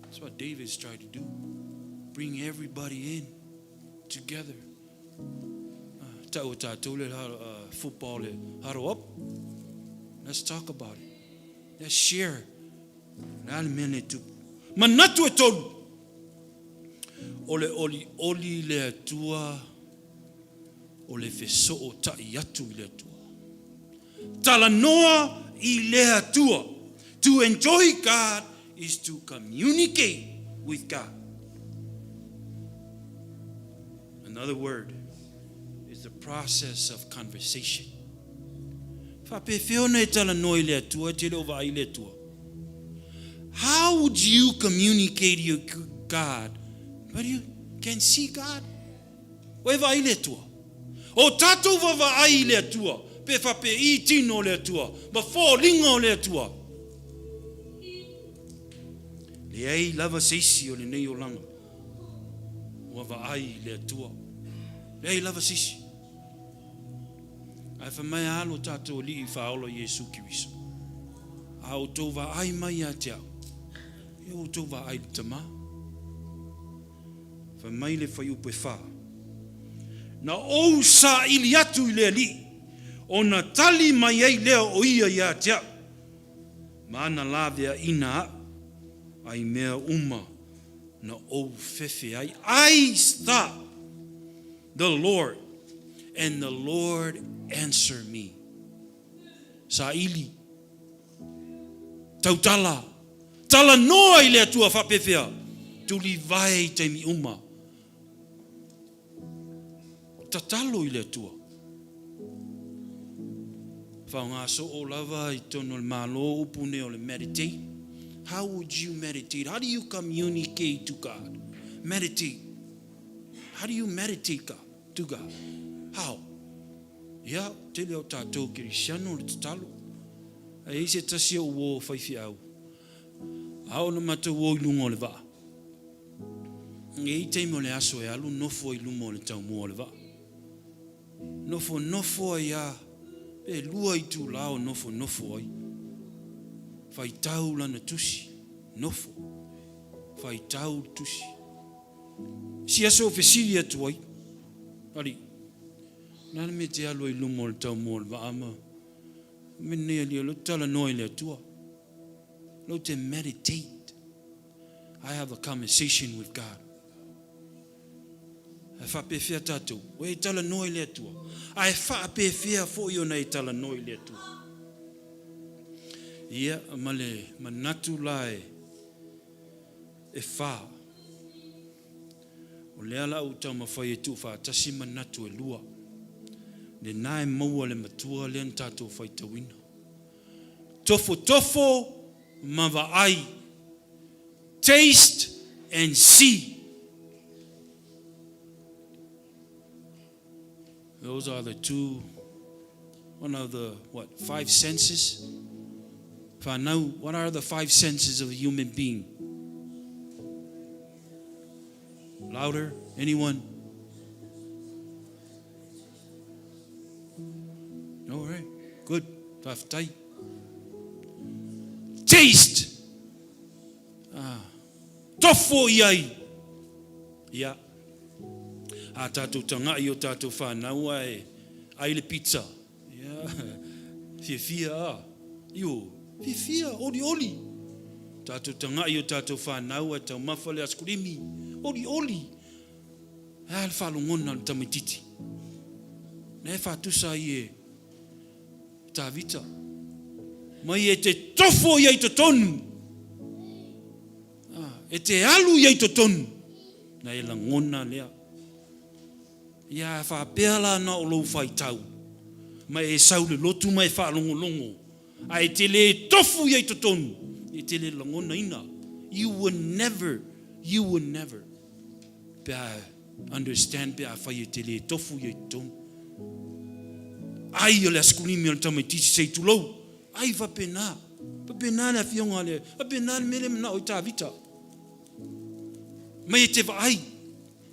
That's what David's tried to do. Bring everybody in together. Tau o tatou le football le huddle up. Let's talk about it. Let's share. Le a le mea nei tupu. Manatu e tolu. O le olioli le Atua o le fesootai atu i le Atua. Talanoa i le Atua. To enjoy God is to communicate with God. Another word is the process of conversation. Faapefea ona e talanoa i le Atua e te le o vaai i le Atua? How would you communicate your God but you can see God? Ua e vaai i le Atua. O tatou vaavaai i le Atua, pe faapei tino o le Atua, ma foliga o le Atua. Leai lava se isi o lenei olaga ua vaai i le Atua. Leai lava se isi. Ae fai mai a lo tatou Alii Faaola Iesu Keriso, A outou vaai mai ia te au, ia ua outou vaai i le Tama. Fai mai le fuaiupu e 4, Na ou saili atu i le Alii, ona tali mai ai lea o ia ia te au, ma ana laveaiina au ai mea uma na ou fefe ai. I sought the Lord, and the Lord answered me. Saili. Tautala. Talanoa i le Atua faapefea. Tulivae i taimi uma. Tatalo i le Atua. Faaaoga soo lava i totonu o le Malo upu nei o le meditate. How would you meditate? How do you communicate to God? Meditate. How do you meditate God, to God? How? Ia, tele o tatou kerisiano le tatalo. Ae i ai se tasi o uo faifeau, a oo ina matou o i luga o le vaa, e i ai taimi o le aso e alu nofo ai i luma o le taumua o le vaa. Nofonofo ai a, pe lua itula o nofonofo ai. Faitau lana tusi, nofo, faitau le tusi. Si aso ou fesili atu ai, Alii, o le a le mea e te alu ai i luma o le taumua o le vaa ma mea nei alii, o lea ou te talanoa i le Atua. O lea ou te meditate. I have a conversation with God. Ae faapefea tatou? Ua e talanoa i le Atua. Ae faapefea foi ona e talanoa i le Atua? Ia, ma le manatu la e e fa. O lea la ou taumafai e tuufaatasi manatu e lua. Lena e maua le matua lea na tatou faitauina. Tofotofo ma vaai. Taste and see. Those are the two, one of the, what, five senses? Whanau, what are the five senses of a human being? Louder, anyone? All right, good. Faafetai. Taste! Ah. Tofo i ai! Ia. A tatou taga'i i o tatou whanau ae ai le pizza. Ia. Fiafia a. Io. Fiafia, olioli. Tatou taga'i i o tatou whanau ae taumafa le askulimi. Olioli. E a le faalogona o le tamaititi? Lea e faatusa ai e Tavita. Mai e te tofo ia i totonu. Ah, e te alu ia i totonu. Na e lagona lea. Ia a faapea la na o lou faitau. Ma e sau le lotu ma e faalogologo. A e te le tofu ia i totonu. E te le lagonaina. You will never, you will never. Pe a understand pe afai e te le tofu ia i totonu. Ai o le asikulimi o le tamaitiiti se i tulou. Ai faapena. Faapena le afioga a le, faapena le mea lea e manao ai Tavita. Mai e te vaai,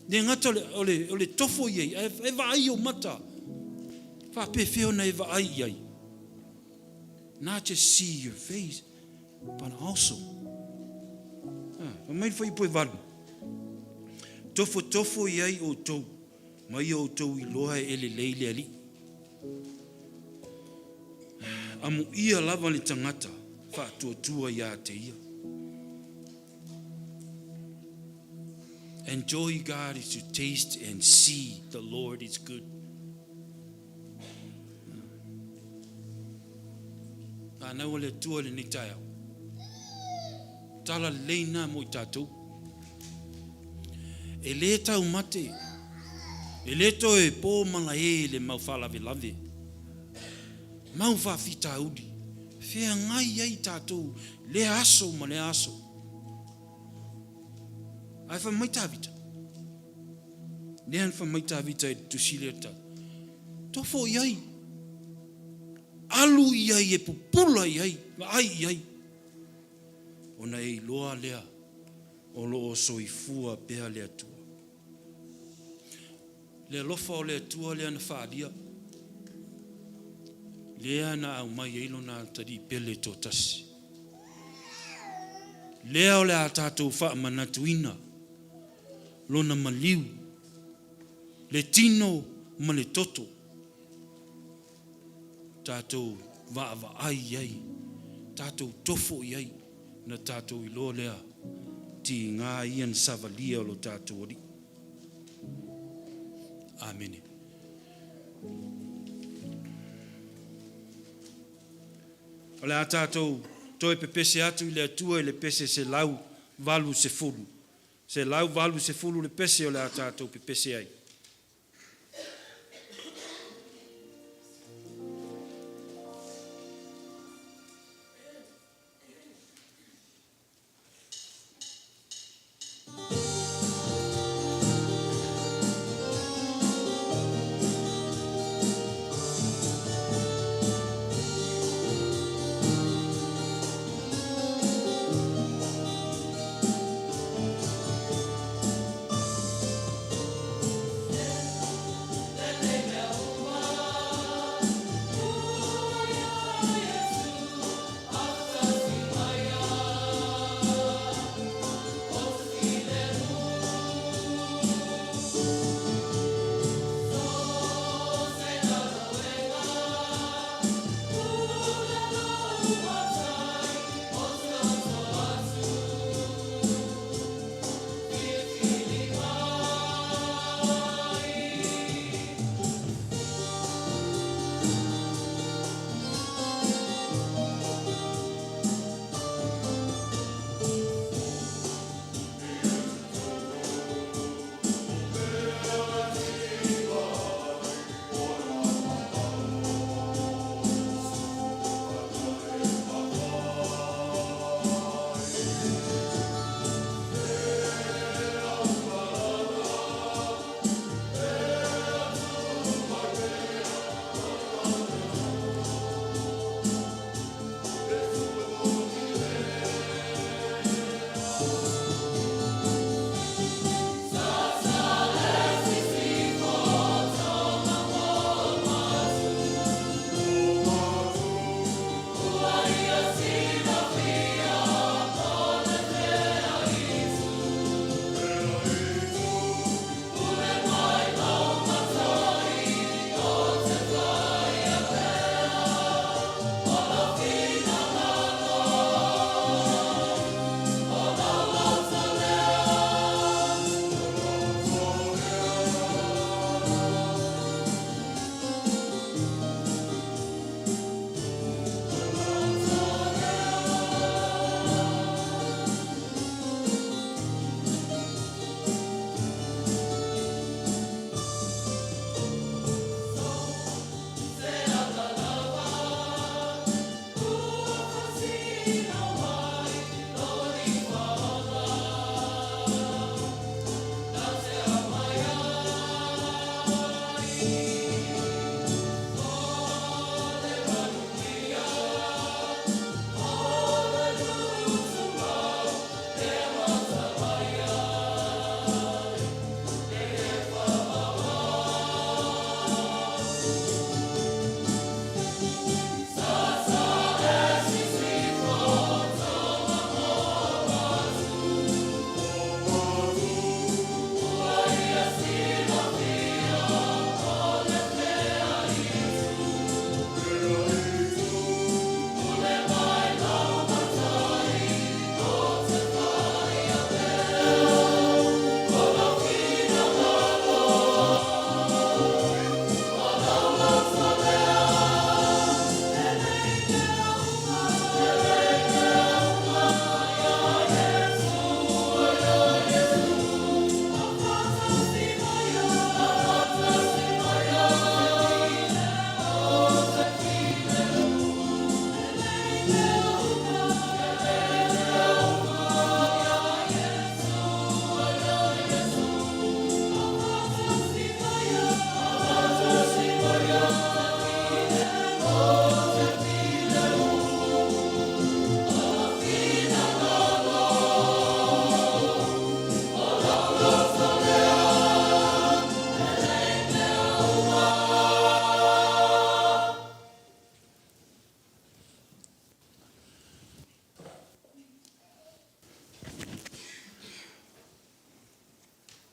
le gata o le, o le tofo i ai, ae e vaai i ou mata. Faapefea ona e vaai i ai? Not just see your face, but also. Ah, mai le fuaiupu e 8. Tofotofo i ai outou, ma ia outou iloa e lelei le Alii. Amuia lava le tagata faatuatua ia te ia. Enjoy God is to taste and see the Lord is good. Fanau a le Atua i lenei taeao. Tala lelei na mo i tatou. E lē taumate, e lē toe po malae le mau faalavelave, mau faafitauli, feagai ai tatou lea aso ma lea aso. Ae fai mai Tavita, lea na fai mai Tavita i le tusi lea ta, tofo i ai, alu i ai e pupula i ai, vaai i ai, ona e iloa lea o lo o soifua pea le Atua. Le alofa o le Atua lea na faaalia, lea na aumai ai lona Atalii pele e toatasi. Lea o le a tatou faamanatuina lona maliu, le tino ma le toto, tatou vaavaai i ai, tatou tofo i ai, na tatou iloa lea, tiga ia na savalia o lo tatou Alii. Amene. O le a tatou toe pepese atu i le Atua i le pese 180. 180 le pese o le a tatou pepese ai.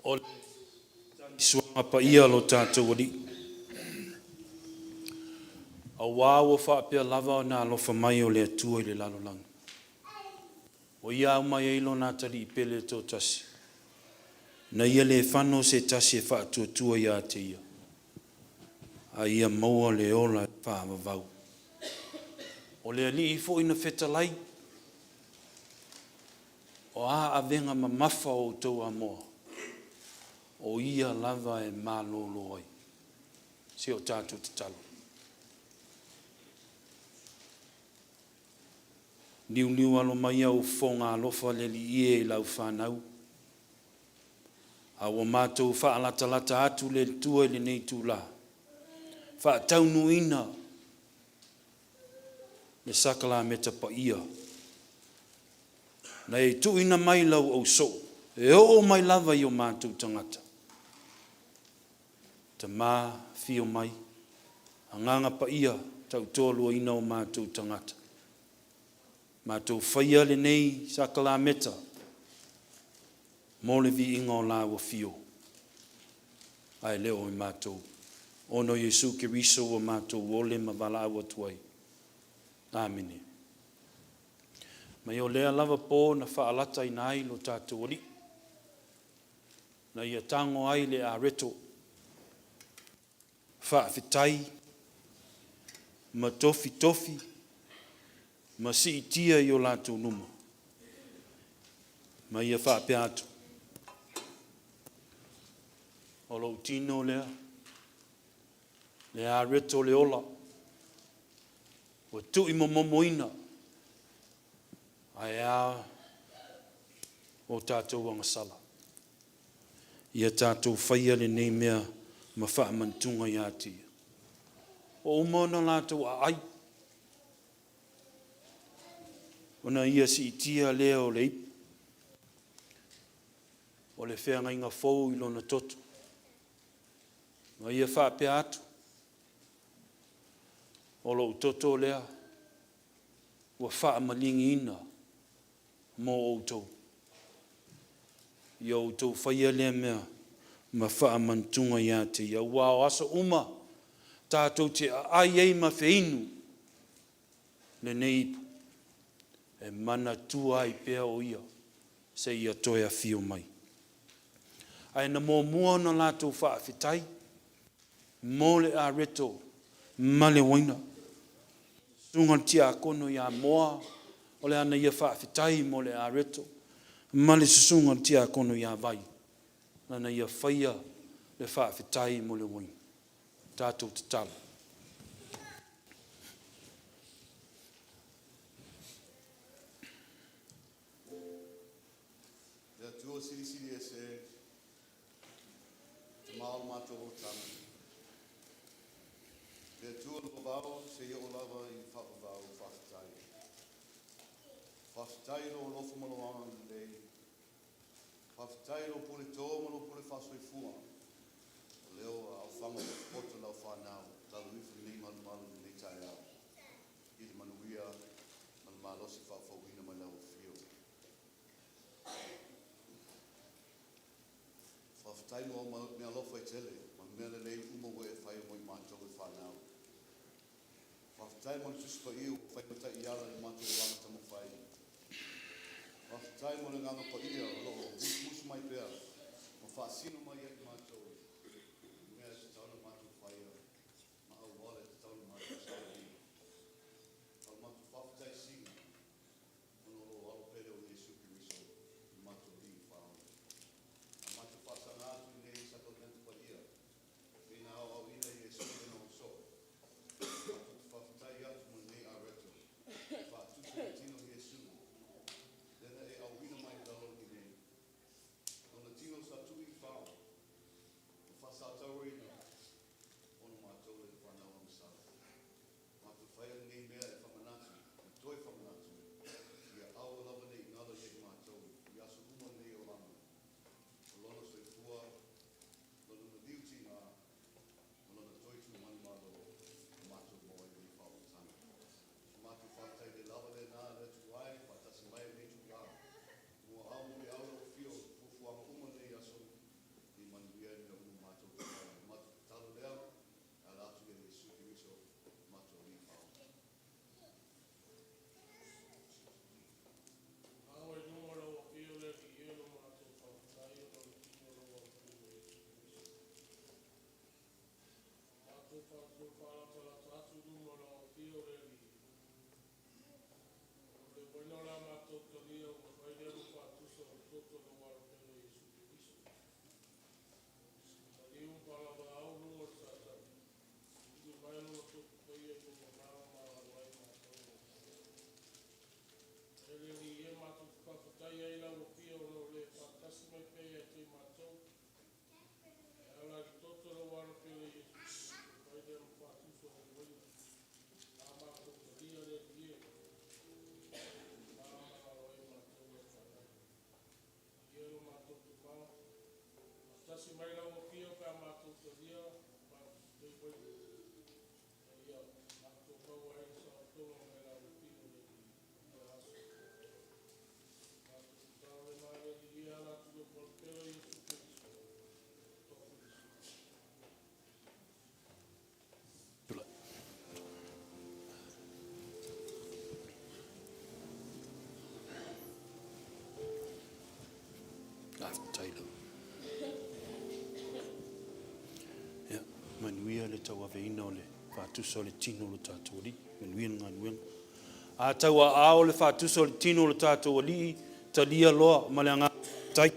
O le tagisuaga paia a lo tatou Alii, auā ua faapea lava ona alofa mai o le Atua i le lalolagi, ua Ia aumai ai Lona Atalii pele e toatasi, ina ia le fano se tasi e faatuatua ia te Ia, a ia maua le ola e faavavau. O le Alii foi na fetalai, o a avega mamafa o outou amoa, o Ia lava e malolo ai. Si o tatou tatalo. Liuliu alo mai au fofoga alofa le Alii e i lau fanau, a ua matou faalatalata atu le Atua i lenei itula, faataunuuina le sakalameta paia na e tuuina mai lau ausoo e oo mai lava i o matou tagata. Tama, afio mai, Agaga Paia, tautoaluaina o matou tagata, matou faia lenei sakalameta mo le viiga o lau afio, ae le o matou. Ona o Iesu Keriso ua matou ole ma valaau atu ai. Amene. Mai o lea lava po na faalataina ai lo tatou Alii, na ia tago ai le areto, faafetai ma tofitofi ma siitia i o latou luma, ma ia faapea atu, o lou tino lea, le areto o le ola, ua tuuimomomoina, ae a o tatou agasala. Ia tatou faia lenei mea ma faamanatuga ia te ia. Ua uma ona latou aai, ona ia siitia lea o le ipu, o le feagaiga fou i lona toto. Ma ia faapea atu, o lou toto lea ua faamaligiina mo outou. Ia outou faia lea mea ma faamanatuga ia te ia. Aua o aso uma tatou te aai ai ma feinu lenei ipu, e manatua ai pea o Ia seia toe afio mai. Ae na muamua ona latou faafetai mo le areto ma le uaina. Susuga i le tiakono ia Moa, o le ana ia faafetai mo le areto, ma le susuga i le tiakono ia Vai, lana ia faia le faafetai mo le uaina. Tatou tatalo. Le Atua Silisili Ese, Tama o le matou olataga, le Atua o le vavao seia oo lava i le faavavau, faafetai. Faafetai i lou alofa ma lou agalelei. Faafetai i lou puleto ma lou pule faasoifua o lea ua aofaga potopoto lau fanau talu ifo i lenei malumalu i lenei taeao i le manuia ma le malosi faafouina mai lau afio. Faafetai mo au meaalofa e tele ma mea lelei uma ua e faia mo i matou e fanau. Faafetai mo le Tusi Paia ua fai ma taiala i le matou olaga taumafai. Faafetai mo le Agaga Paia o lo o musumusu mai pea ma faasino mai ia i matou i mea e tatau ona matou faia ma auala e tatau ona matou sailiga. O le matou faafetai sili ona o lou alo pele o Iesu Keriso lo matou Alii ma Faaola. A matou faasaga atu i lenei sakalameta paia pei na aoaoina e Iesu i Lona ausoo, matou te faafetai atu mo lenei areto e faatusa i le tino o Iesu lea na e auina mai i le lalolagi nei. Lona tino sa tuu i fao. Faatasi mai lau afio pe a matou talia matou foi ina ia matou maua ai le saolotoga mai lau afio le Alii i ia aso. Matou tatalo le la le Alii e ala atu i lou Palapele Iesu Keriso o Tofi. Faafetai lava. Ia, manuia le tauaveina o le faatusa o le tino o lo tatou Alii. Manuia le galuega. A tauaao le faatusa o le tino o lo tatou Alii, talia loa ma le agaga faafetai.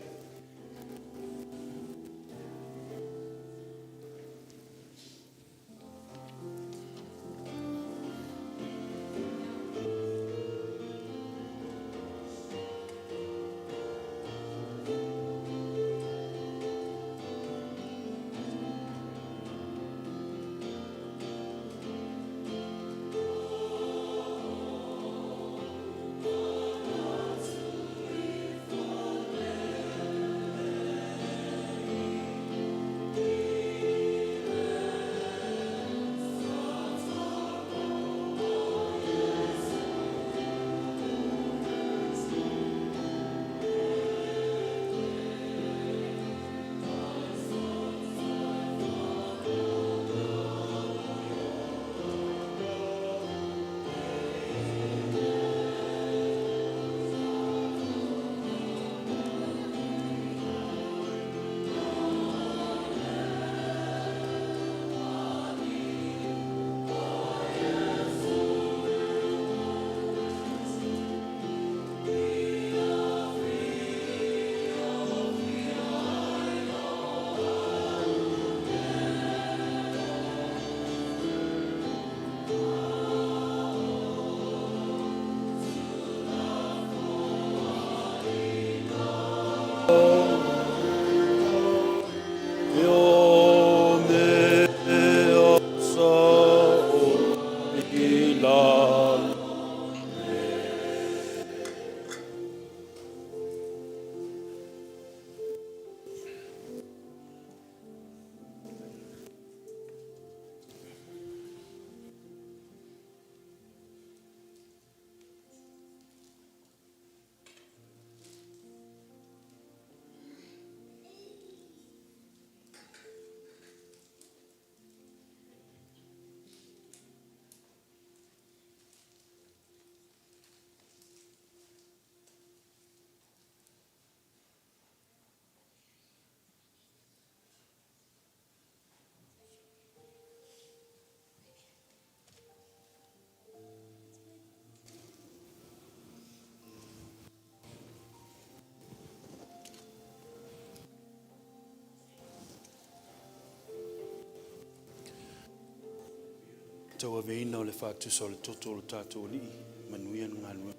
Tauaveina o le faatusa o le toto o lo tatou Alii, manuia le galuega.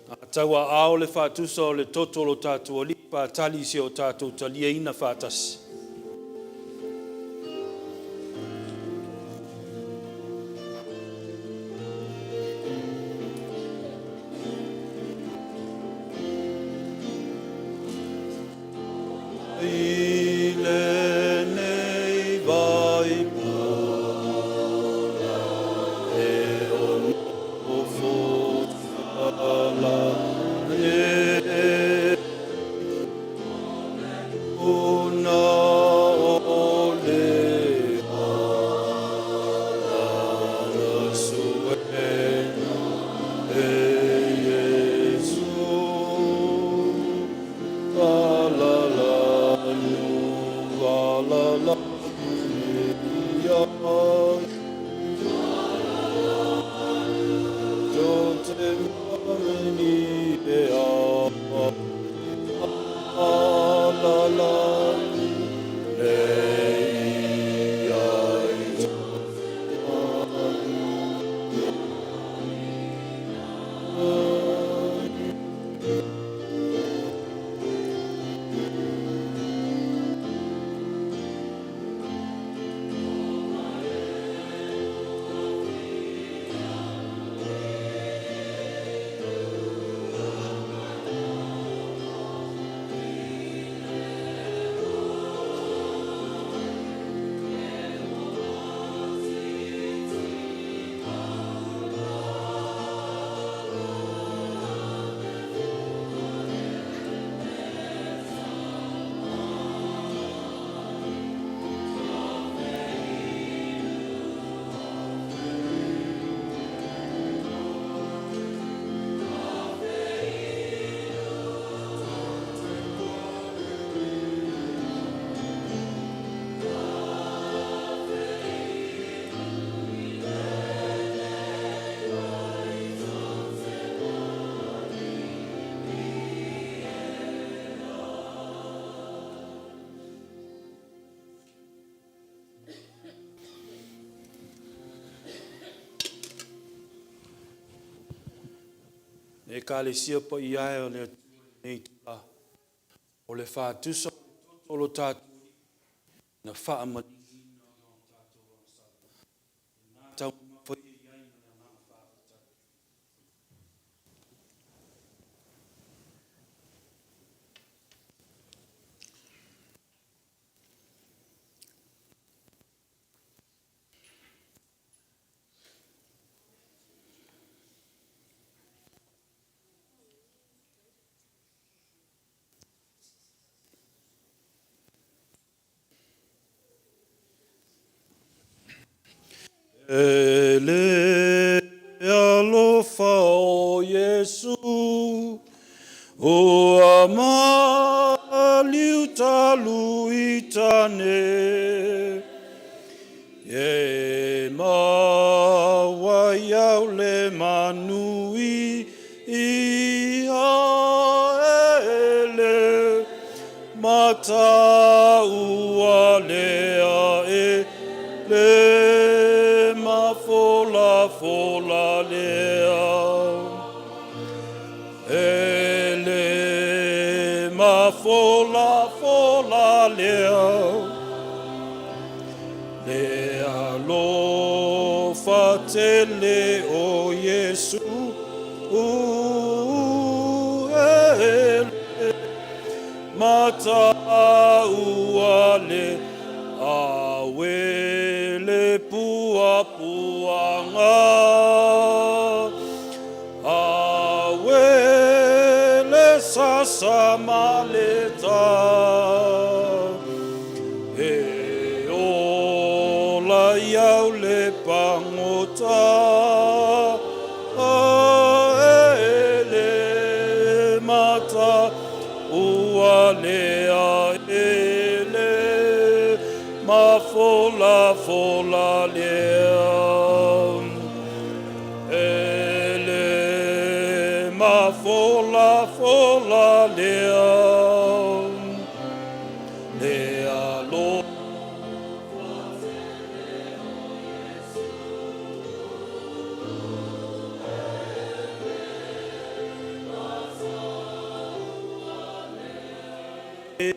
A tauaao le faatusa o le toto o lo tatou Alii, patali i si o tatou taliaina faatasi. I lenei vaipula e o nofo ala e una o le ala suena e Iesu la la nu la la ia te mani e a la la le ia i Le Ekalesia paia e o le Atua i lenei itula, o le faatusa o le toto o lo tatou Alii na faamaliliina ona o tatou agasala. O lena taumamafa ia i ai ma le agaga faafetai. E le alofa o Iesu ua maliu talu i tane, E maua ai au le manui ia e le mataua lea e le mafolafola lea. E le mafolafola lea, le alofa tele o Iesu e le mataua le awe le puapuaga. Awe le sasa ma le ta, e ola iau le pagota, e le mata ua lea e le mafolafola lea. E le mafolafola lea, le alo. Ia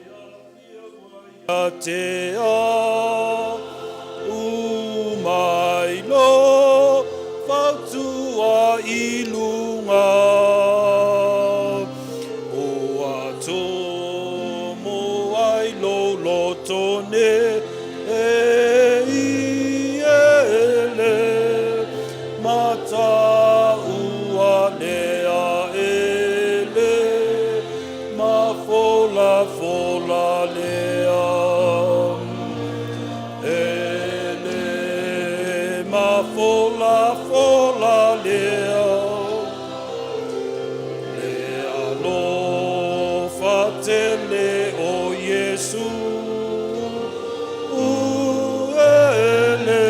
te au mai lo fautua i luga o atomo ai lou loto ne i e le mataua lea e le mafolafola lea. E le mafolafola lea, le alofa tele o Iesu e le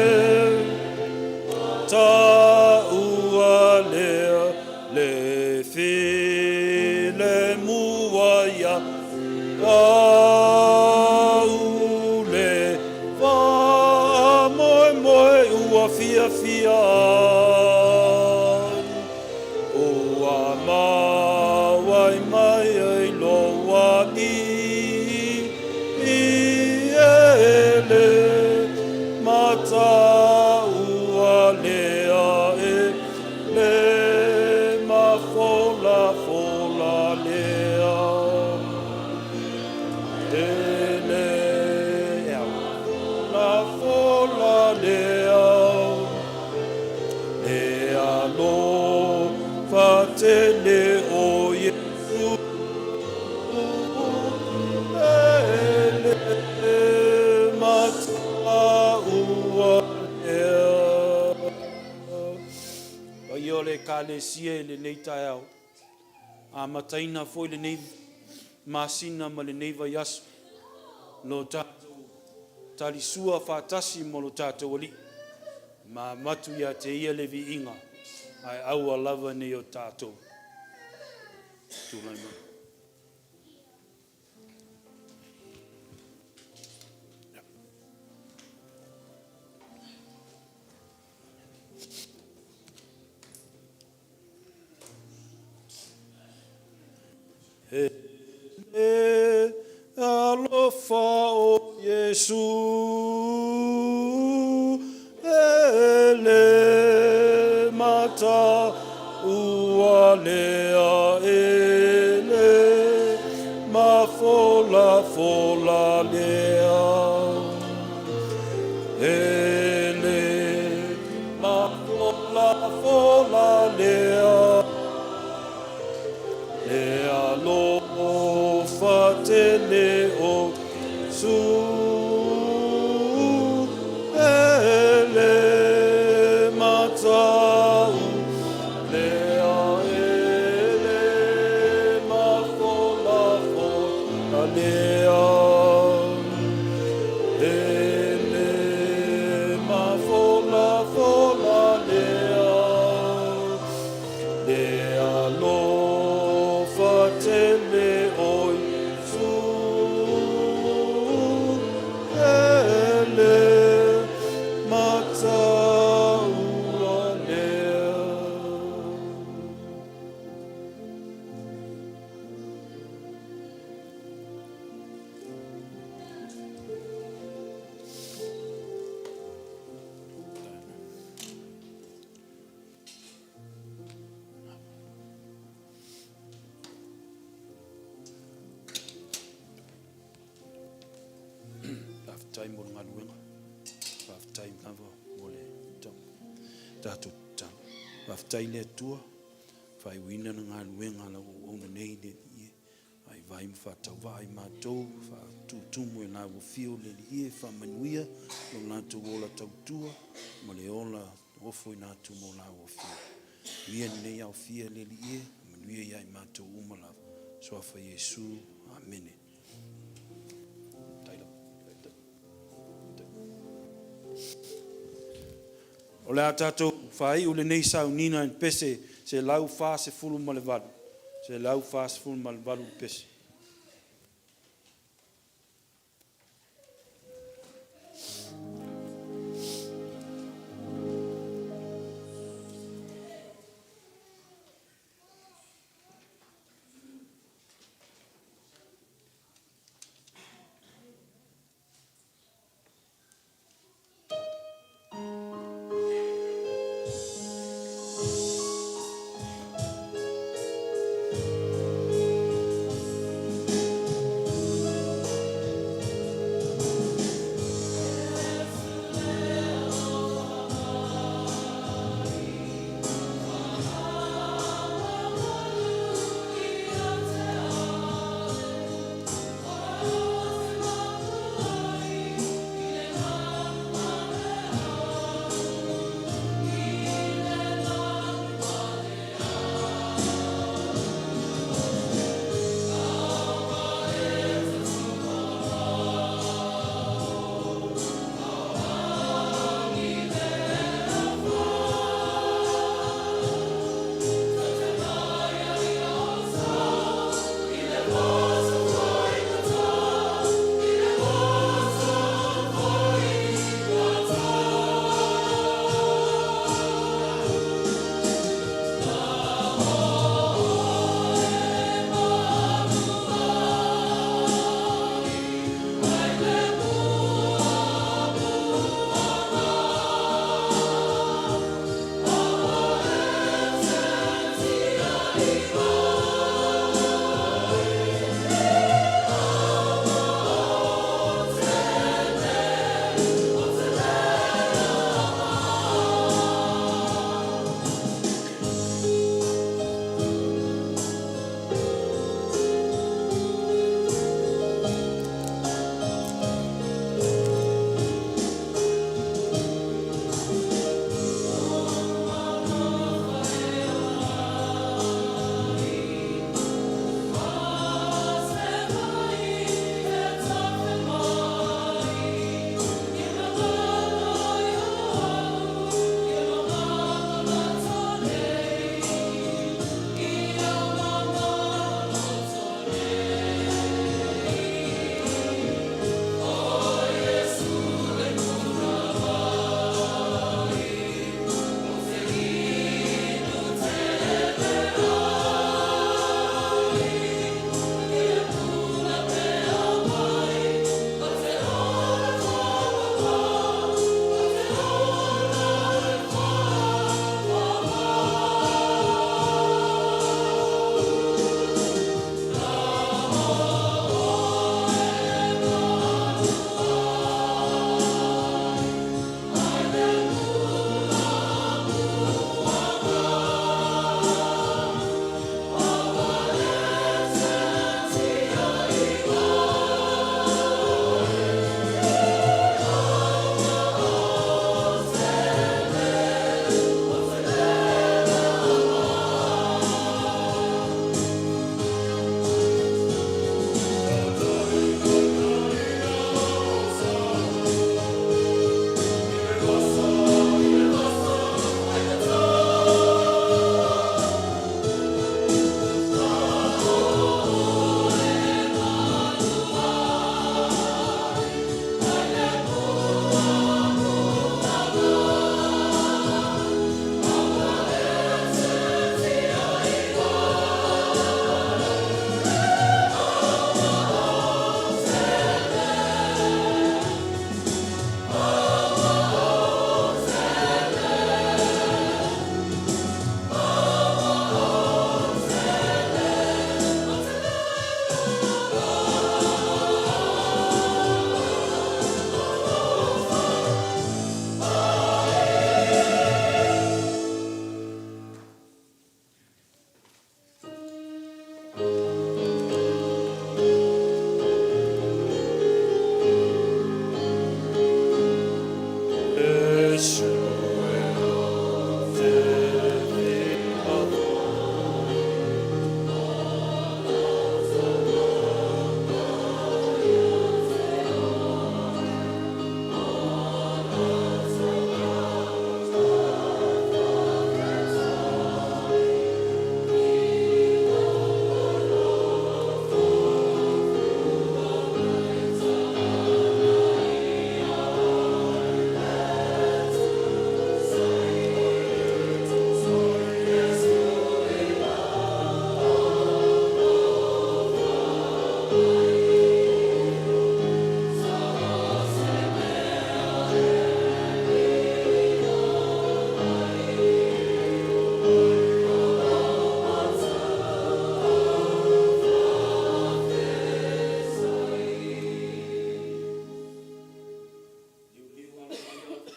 taua lea le filemu ai au le faamoemoe ua fiafia ua maua mai ai lou alii e le mataua lea e le mafolafola lea. E le lafola lea, le alofa tele o Iesu e le mataua lea. Paia o le Ekalesia i lenei taeao, amataina foi lenei masina ma lenei vaiaso, lo tatou talisua faatasi ma lo tatou Alii, ma avatu ia te Ia le viiga, ae aua lava nei o tatou tulai mai. E alofa o Iesu, e le mata ua lea e le mafola fola lea. E le mafola fola lea. Le alofa tele o Iesu, e le matau lea e le mafolafola lea. E le mafolafola lea. Le alofa tele o Iesu, e le mataua lea. Faafetai mo le galuega. Faafetai lava mo le tatou tatalo. Faafetai i le Atua, faaiuina le galuega a lau auauna nei le Alii e, vaivai ma faatauvaa i matou, faatutumu e la ua afio le Alii e, faamanuia lo latou ola tautua ma le ola ofoina atu mo la ua afio. Manuia lenei aofia le Alii e, manuia ia i matou uma lava. Suafa Iesu. Amene. O le a tatou faaiu lenei sauniga i le pese 148, 148 le pese.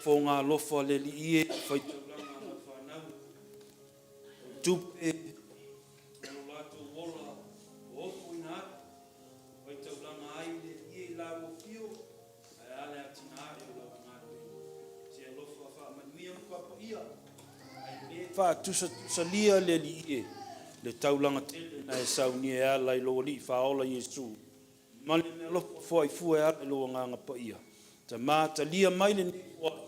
Fofoga alofa a le Alii e i le faitaulaga a lau fanau, o tupe ma lo latou ola ua ofoina atu, e faitaulaga ai le Alii e i lau afio, ae a le atinae o lau galuega. Se alofa faamanuia ma faapaia, ae le faatusatusalia le Alii e, le taulaga tele na e saunia e ala i lou Alii Faaola Iesu, ma le meaalofa foai fua e ala i lou Agaga Paia. Tama, talia mai lenei foai,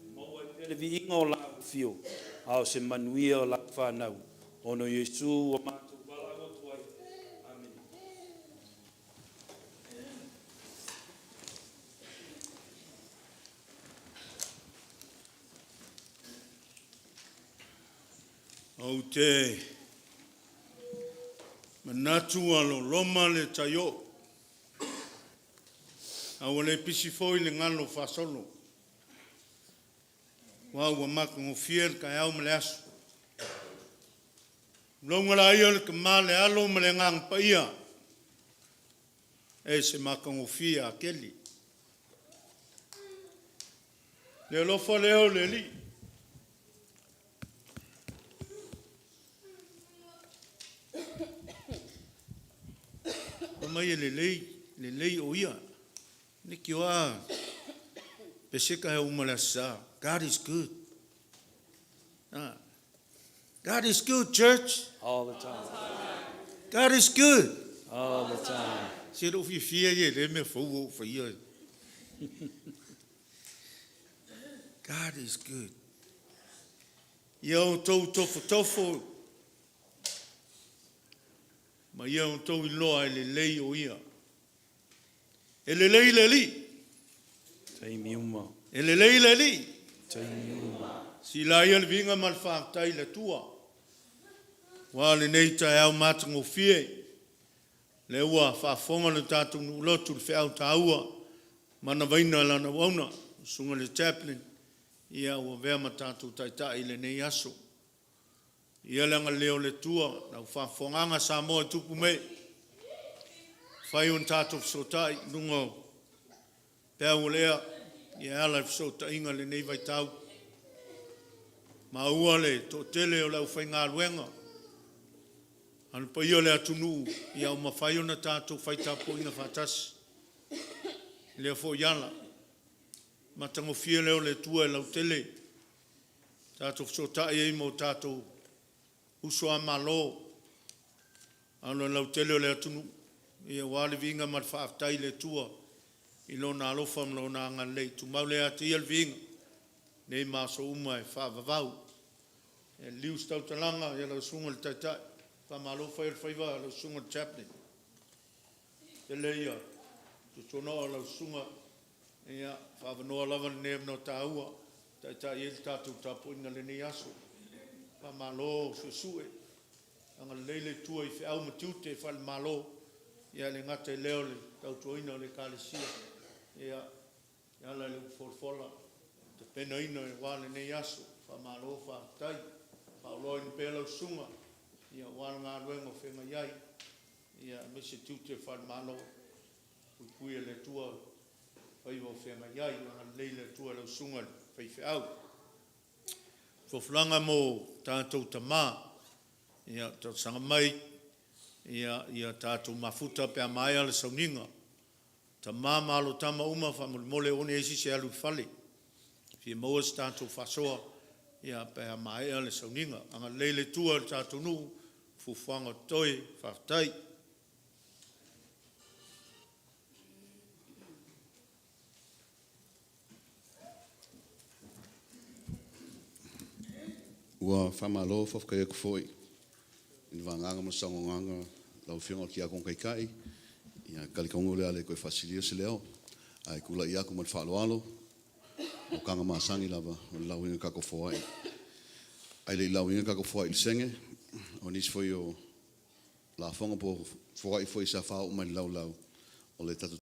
e maua ai pea le viiga o lau afio, a o se manuia o lau fanau. Ona o Iesu ua matou valaau atu ai. Amene. Ou te manatu ua loloma le tai o'o, a ua le pisi foi le galo faasolo, aua ua matagofie le taeao ma le aso. Tulouna la ia o le Tama, le Alo ma le Agaga Paia, e se matagofie atele. Le alofa lea o le Alii fai mai e lelei, lelei o Ia. Leitioa peseta e oo uma i le Aso Sa. God is good. Ah. God is good, church. All the time. God is good. All the time. Se lou fiafia ia i lea mea fou ua ou faia. God is good. Ia outou tofotofo ma ia outou iloa e lelei o Ia. E lelei le Alii. Taimi uma. E lelei le Alii. Taimi uma. Sila ia le viiga ma le faafetai i le Atua. Aua lenei taeao matagofie, lea ua faafofoga le tatou nuu lotu i le feau taua manavaina e lana auauna, le susuga i le Chaplain, ia ua avea ma tatou taitai i lenei aso. Ia le agalelei o le Atua, lau faafofogaaga Samoa i tupu ma ee, fai ona tatou fesootai i luga o peau o le ea, ia e ala i fesootaiga i lenei vaitau. Maua le toatele o le aufaigaluega a le paia o le atunuu, ia ua mafai ona tatou fai tapuaiga faatasi i lea foi ala. Matagofie lea o le Atua e lautele, tatou fesootai ai ma o tatou uso a Malo ona o le lautele o le atunuu, ia aua le viiga ma le faafetai i le Atua i Lona alofa ma Lona agalelei. Tumau lea ia te Ia le viiga, nei ma aso uma e faavavau. Ia liliu se tautalaga i lau Susuga i le Taitai, faamalo fai o le faiva lau Susuga i le Chaplain. Tele ia tuatuano'a o lau susuga, ia o le avanoa lava lenei o le avanoa taua e taitai ai le tatou tapuaiga i lenei aso. Faamalo su'esu'e, agalelei le Atua i feau ma tiute faale-Malo, ae le gata i lea o le tautuaina o le Ekalesia e ala i le upu folafola, tapenaina aua lenei aso. Faamalo faafetai. Faaoloaina pea lau susuga aua le galuega o feagai ai, aemaise tiute faale-Malo. Puipui e le Atua faiva o feagai ai. Agalelei le Atua i lau susuga i le faifeau. Folafolaga mo tatou tama, ia, talosaga mai ia tatou mafuta pe a maea le sauniga. Tama ma alo tama uma faamolemole aua ne i i ai se isi e alu i le fale, fia maua se tatou faasoa pe a maea le sauniga. Agalelei le Atua i le tatou nuu i fuafuaga o totoe. Faafetai. Ua faamalo faafetai atu foi i le vagaga ma le saunoaga lau Afioga i le Tiakono Taitai. Ia, e talitonu o le a le toe faasilia se leo, ae tulai atu ma le faaaloalo, o taga masani lava o le lauina o tatou foai. Ae le i lauina tatou foai i le sege, o nisi foi o lafoga po o foai foi sa faaoo mai i le laulau o le tatou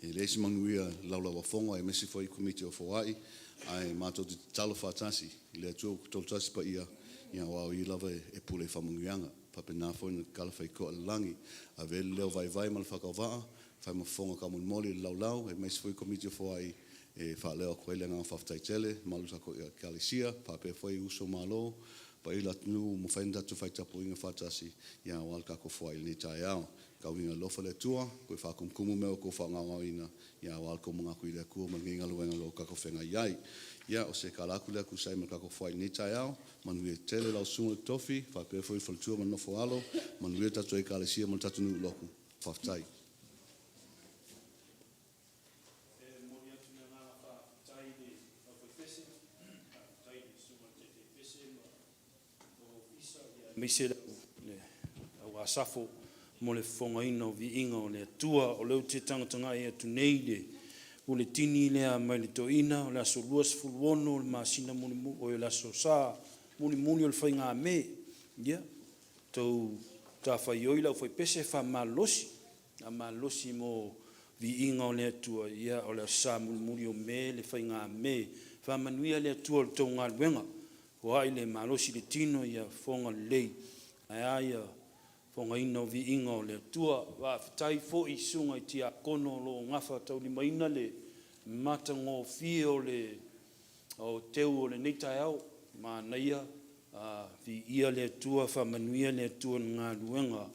E leai se manuia i le Laulauafono aemaise foi Komiti o Foai, ae matou te tatalo faatasi i le Atua ua Toatasi Paia, ia aua o Ia lava e pule i faamanuiaga. E faapena foi ona tatala faitotoa i le lagi, ave ai le leo vaivai ma le faatauvaa, fai ma fofoga taumolimoli i le laulau, aemaise foi Komiti o Foai e faaleo atu ai le agaga faafetai tele, le mamalu o le tatou Ekalesia, faapea foi uso malo, paia o le atunuu ua mafai ona tatou fai tapuaiga faatasi, ia aua le tatou foai i lenei taeao. Tau ina alofa le Atua toe faatumutumu mea ua outou faagaogaoina, ia aua lo outou manatu i le Atua ma lenei galuega o lo o tatou feagai ai. Ia, o se tala atu lea e tusa ai ma le tatou foai i lenei taeao. Manuia tele lau Susuga i le Tofi, faapea foi le faletua ma le nofo-a-alo, manuia le tatou Ekalesia ma le tatou nuu lotu. Faafetai. E momoli atu le agaga faafetai i le aufaipese, faafetai i le susuga i le Taitaipese ma lou ofisa, aemaise le au Asafo mo le fofogaina o viiga o le Atua. O lea ou te tagatagai atu nei i le puletini lea mai le toeaina o le aso 26 o le masina mulimuli, oi le aso Sa mulimuli o le faiga Me. Ia, tou matafaioi le aufaipese faamalolosi, faamalolosi mo viiga o le Atua. Ia o le aso Sa mulimuli o Me le faiga Me. Faamanuia le Atua i le tou galuega, foai le malosi i le tino ia fofoga lelei, ae a ia fofogaina o viiga o le Atua. Faafetai foi i susuga i tiakono o lo o gafataulimaina le matagofie o le teu o lenei taeao. Manaia, viia le Atua, faamanuia le Atua i le galuega.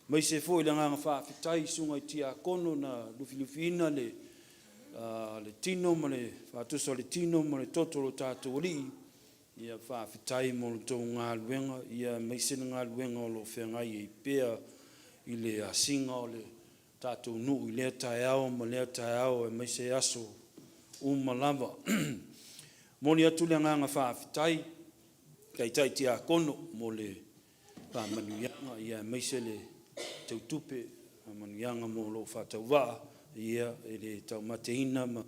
Aemaise foi le agaga faafetai i susuga i tiakono na lufilufiina le tino ma le faatusa o le tino ma le toto o lo tatou Alii. Ia faafetai mo le tou galuega, ia aemaise le galuega o lo o feagai ai pea i le asiga o le tatou nuu i lea taeao ma lea taeao aemaise aso uma lava. Momoli atu le agaga faafetai i Taitai Tiakono mo le faamanuiaga, ia aemaise le teutupe, faamanuiaga mo lou faatauvaa, ia e le taumateina ma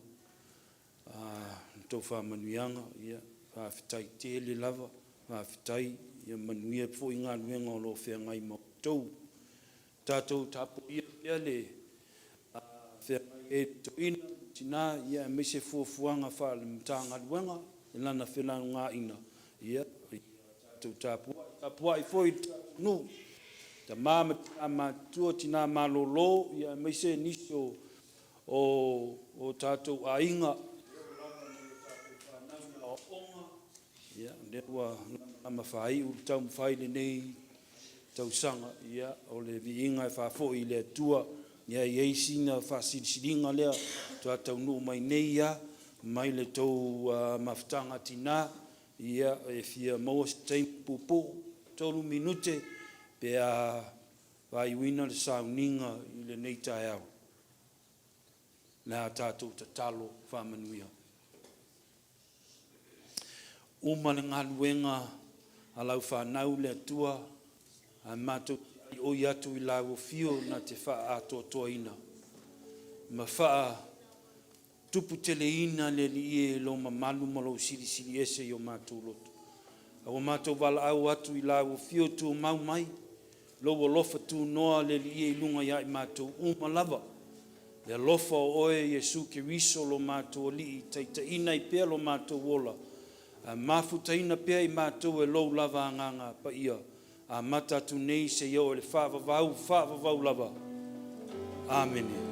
le tou faamanuiaga, ia faafetai tele lava, faafetai. Ia manuia foi galuega o lo o feagai ma outou. Tatou tapuaia pea le feagai ai o le toeaina ma le tina, aemaise fuafuaga faale-Matagaluega i lana felaugaaiga, ia tatou tapuai. Tapuai foi le tatou nuu, tama ma tina matutua, tina malolo, aemaise nisi o tatou aiga ua oo lava i nai a tatou fanau i aoaoga, ia o lea ua lamalama faaiu le taumafai i lenei tausaga, ia o le viiga e faafoi i le Atua. Ia e i ai sina faasilisiliga lea faatoa taunuu mai nei lava mai le tou mafutaga a tina, ia e fia maua se taimi puupuu 3 minute pe a faaiuina le sauniga i lenei taeao. O le a tatou tatalo faamanuia. Uma le galuega a lau fanau le Atua, ae matou te aioi atu i lau afio na te faaatoatoaina ma faatuputeleina le Alii e i lou mamalu ma lou silisili ese i o matou loto. A ua matou valaau atu i lau afio tumau mai, Lou alofa tunoa le Alii e i luga ia i matou uma lava. Le alofa o oe Iesu Keriso lo matou Alii taitaiina ai pea lo matou ola, ae mafutaina pea i matou e lou lava Agaga Paia, amata atu nei seia oo i le faavavau faavavau lava. Amene.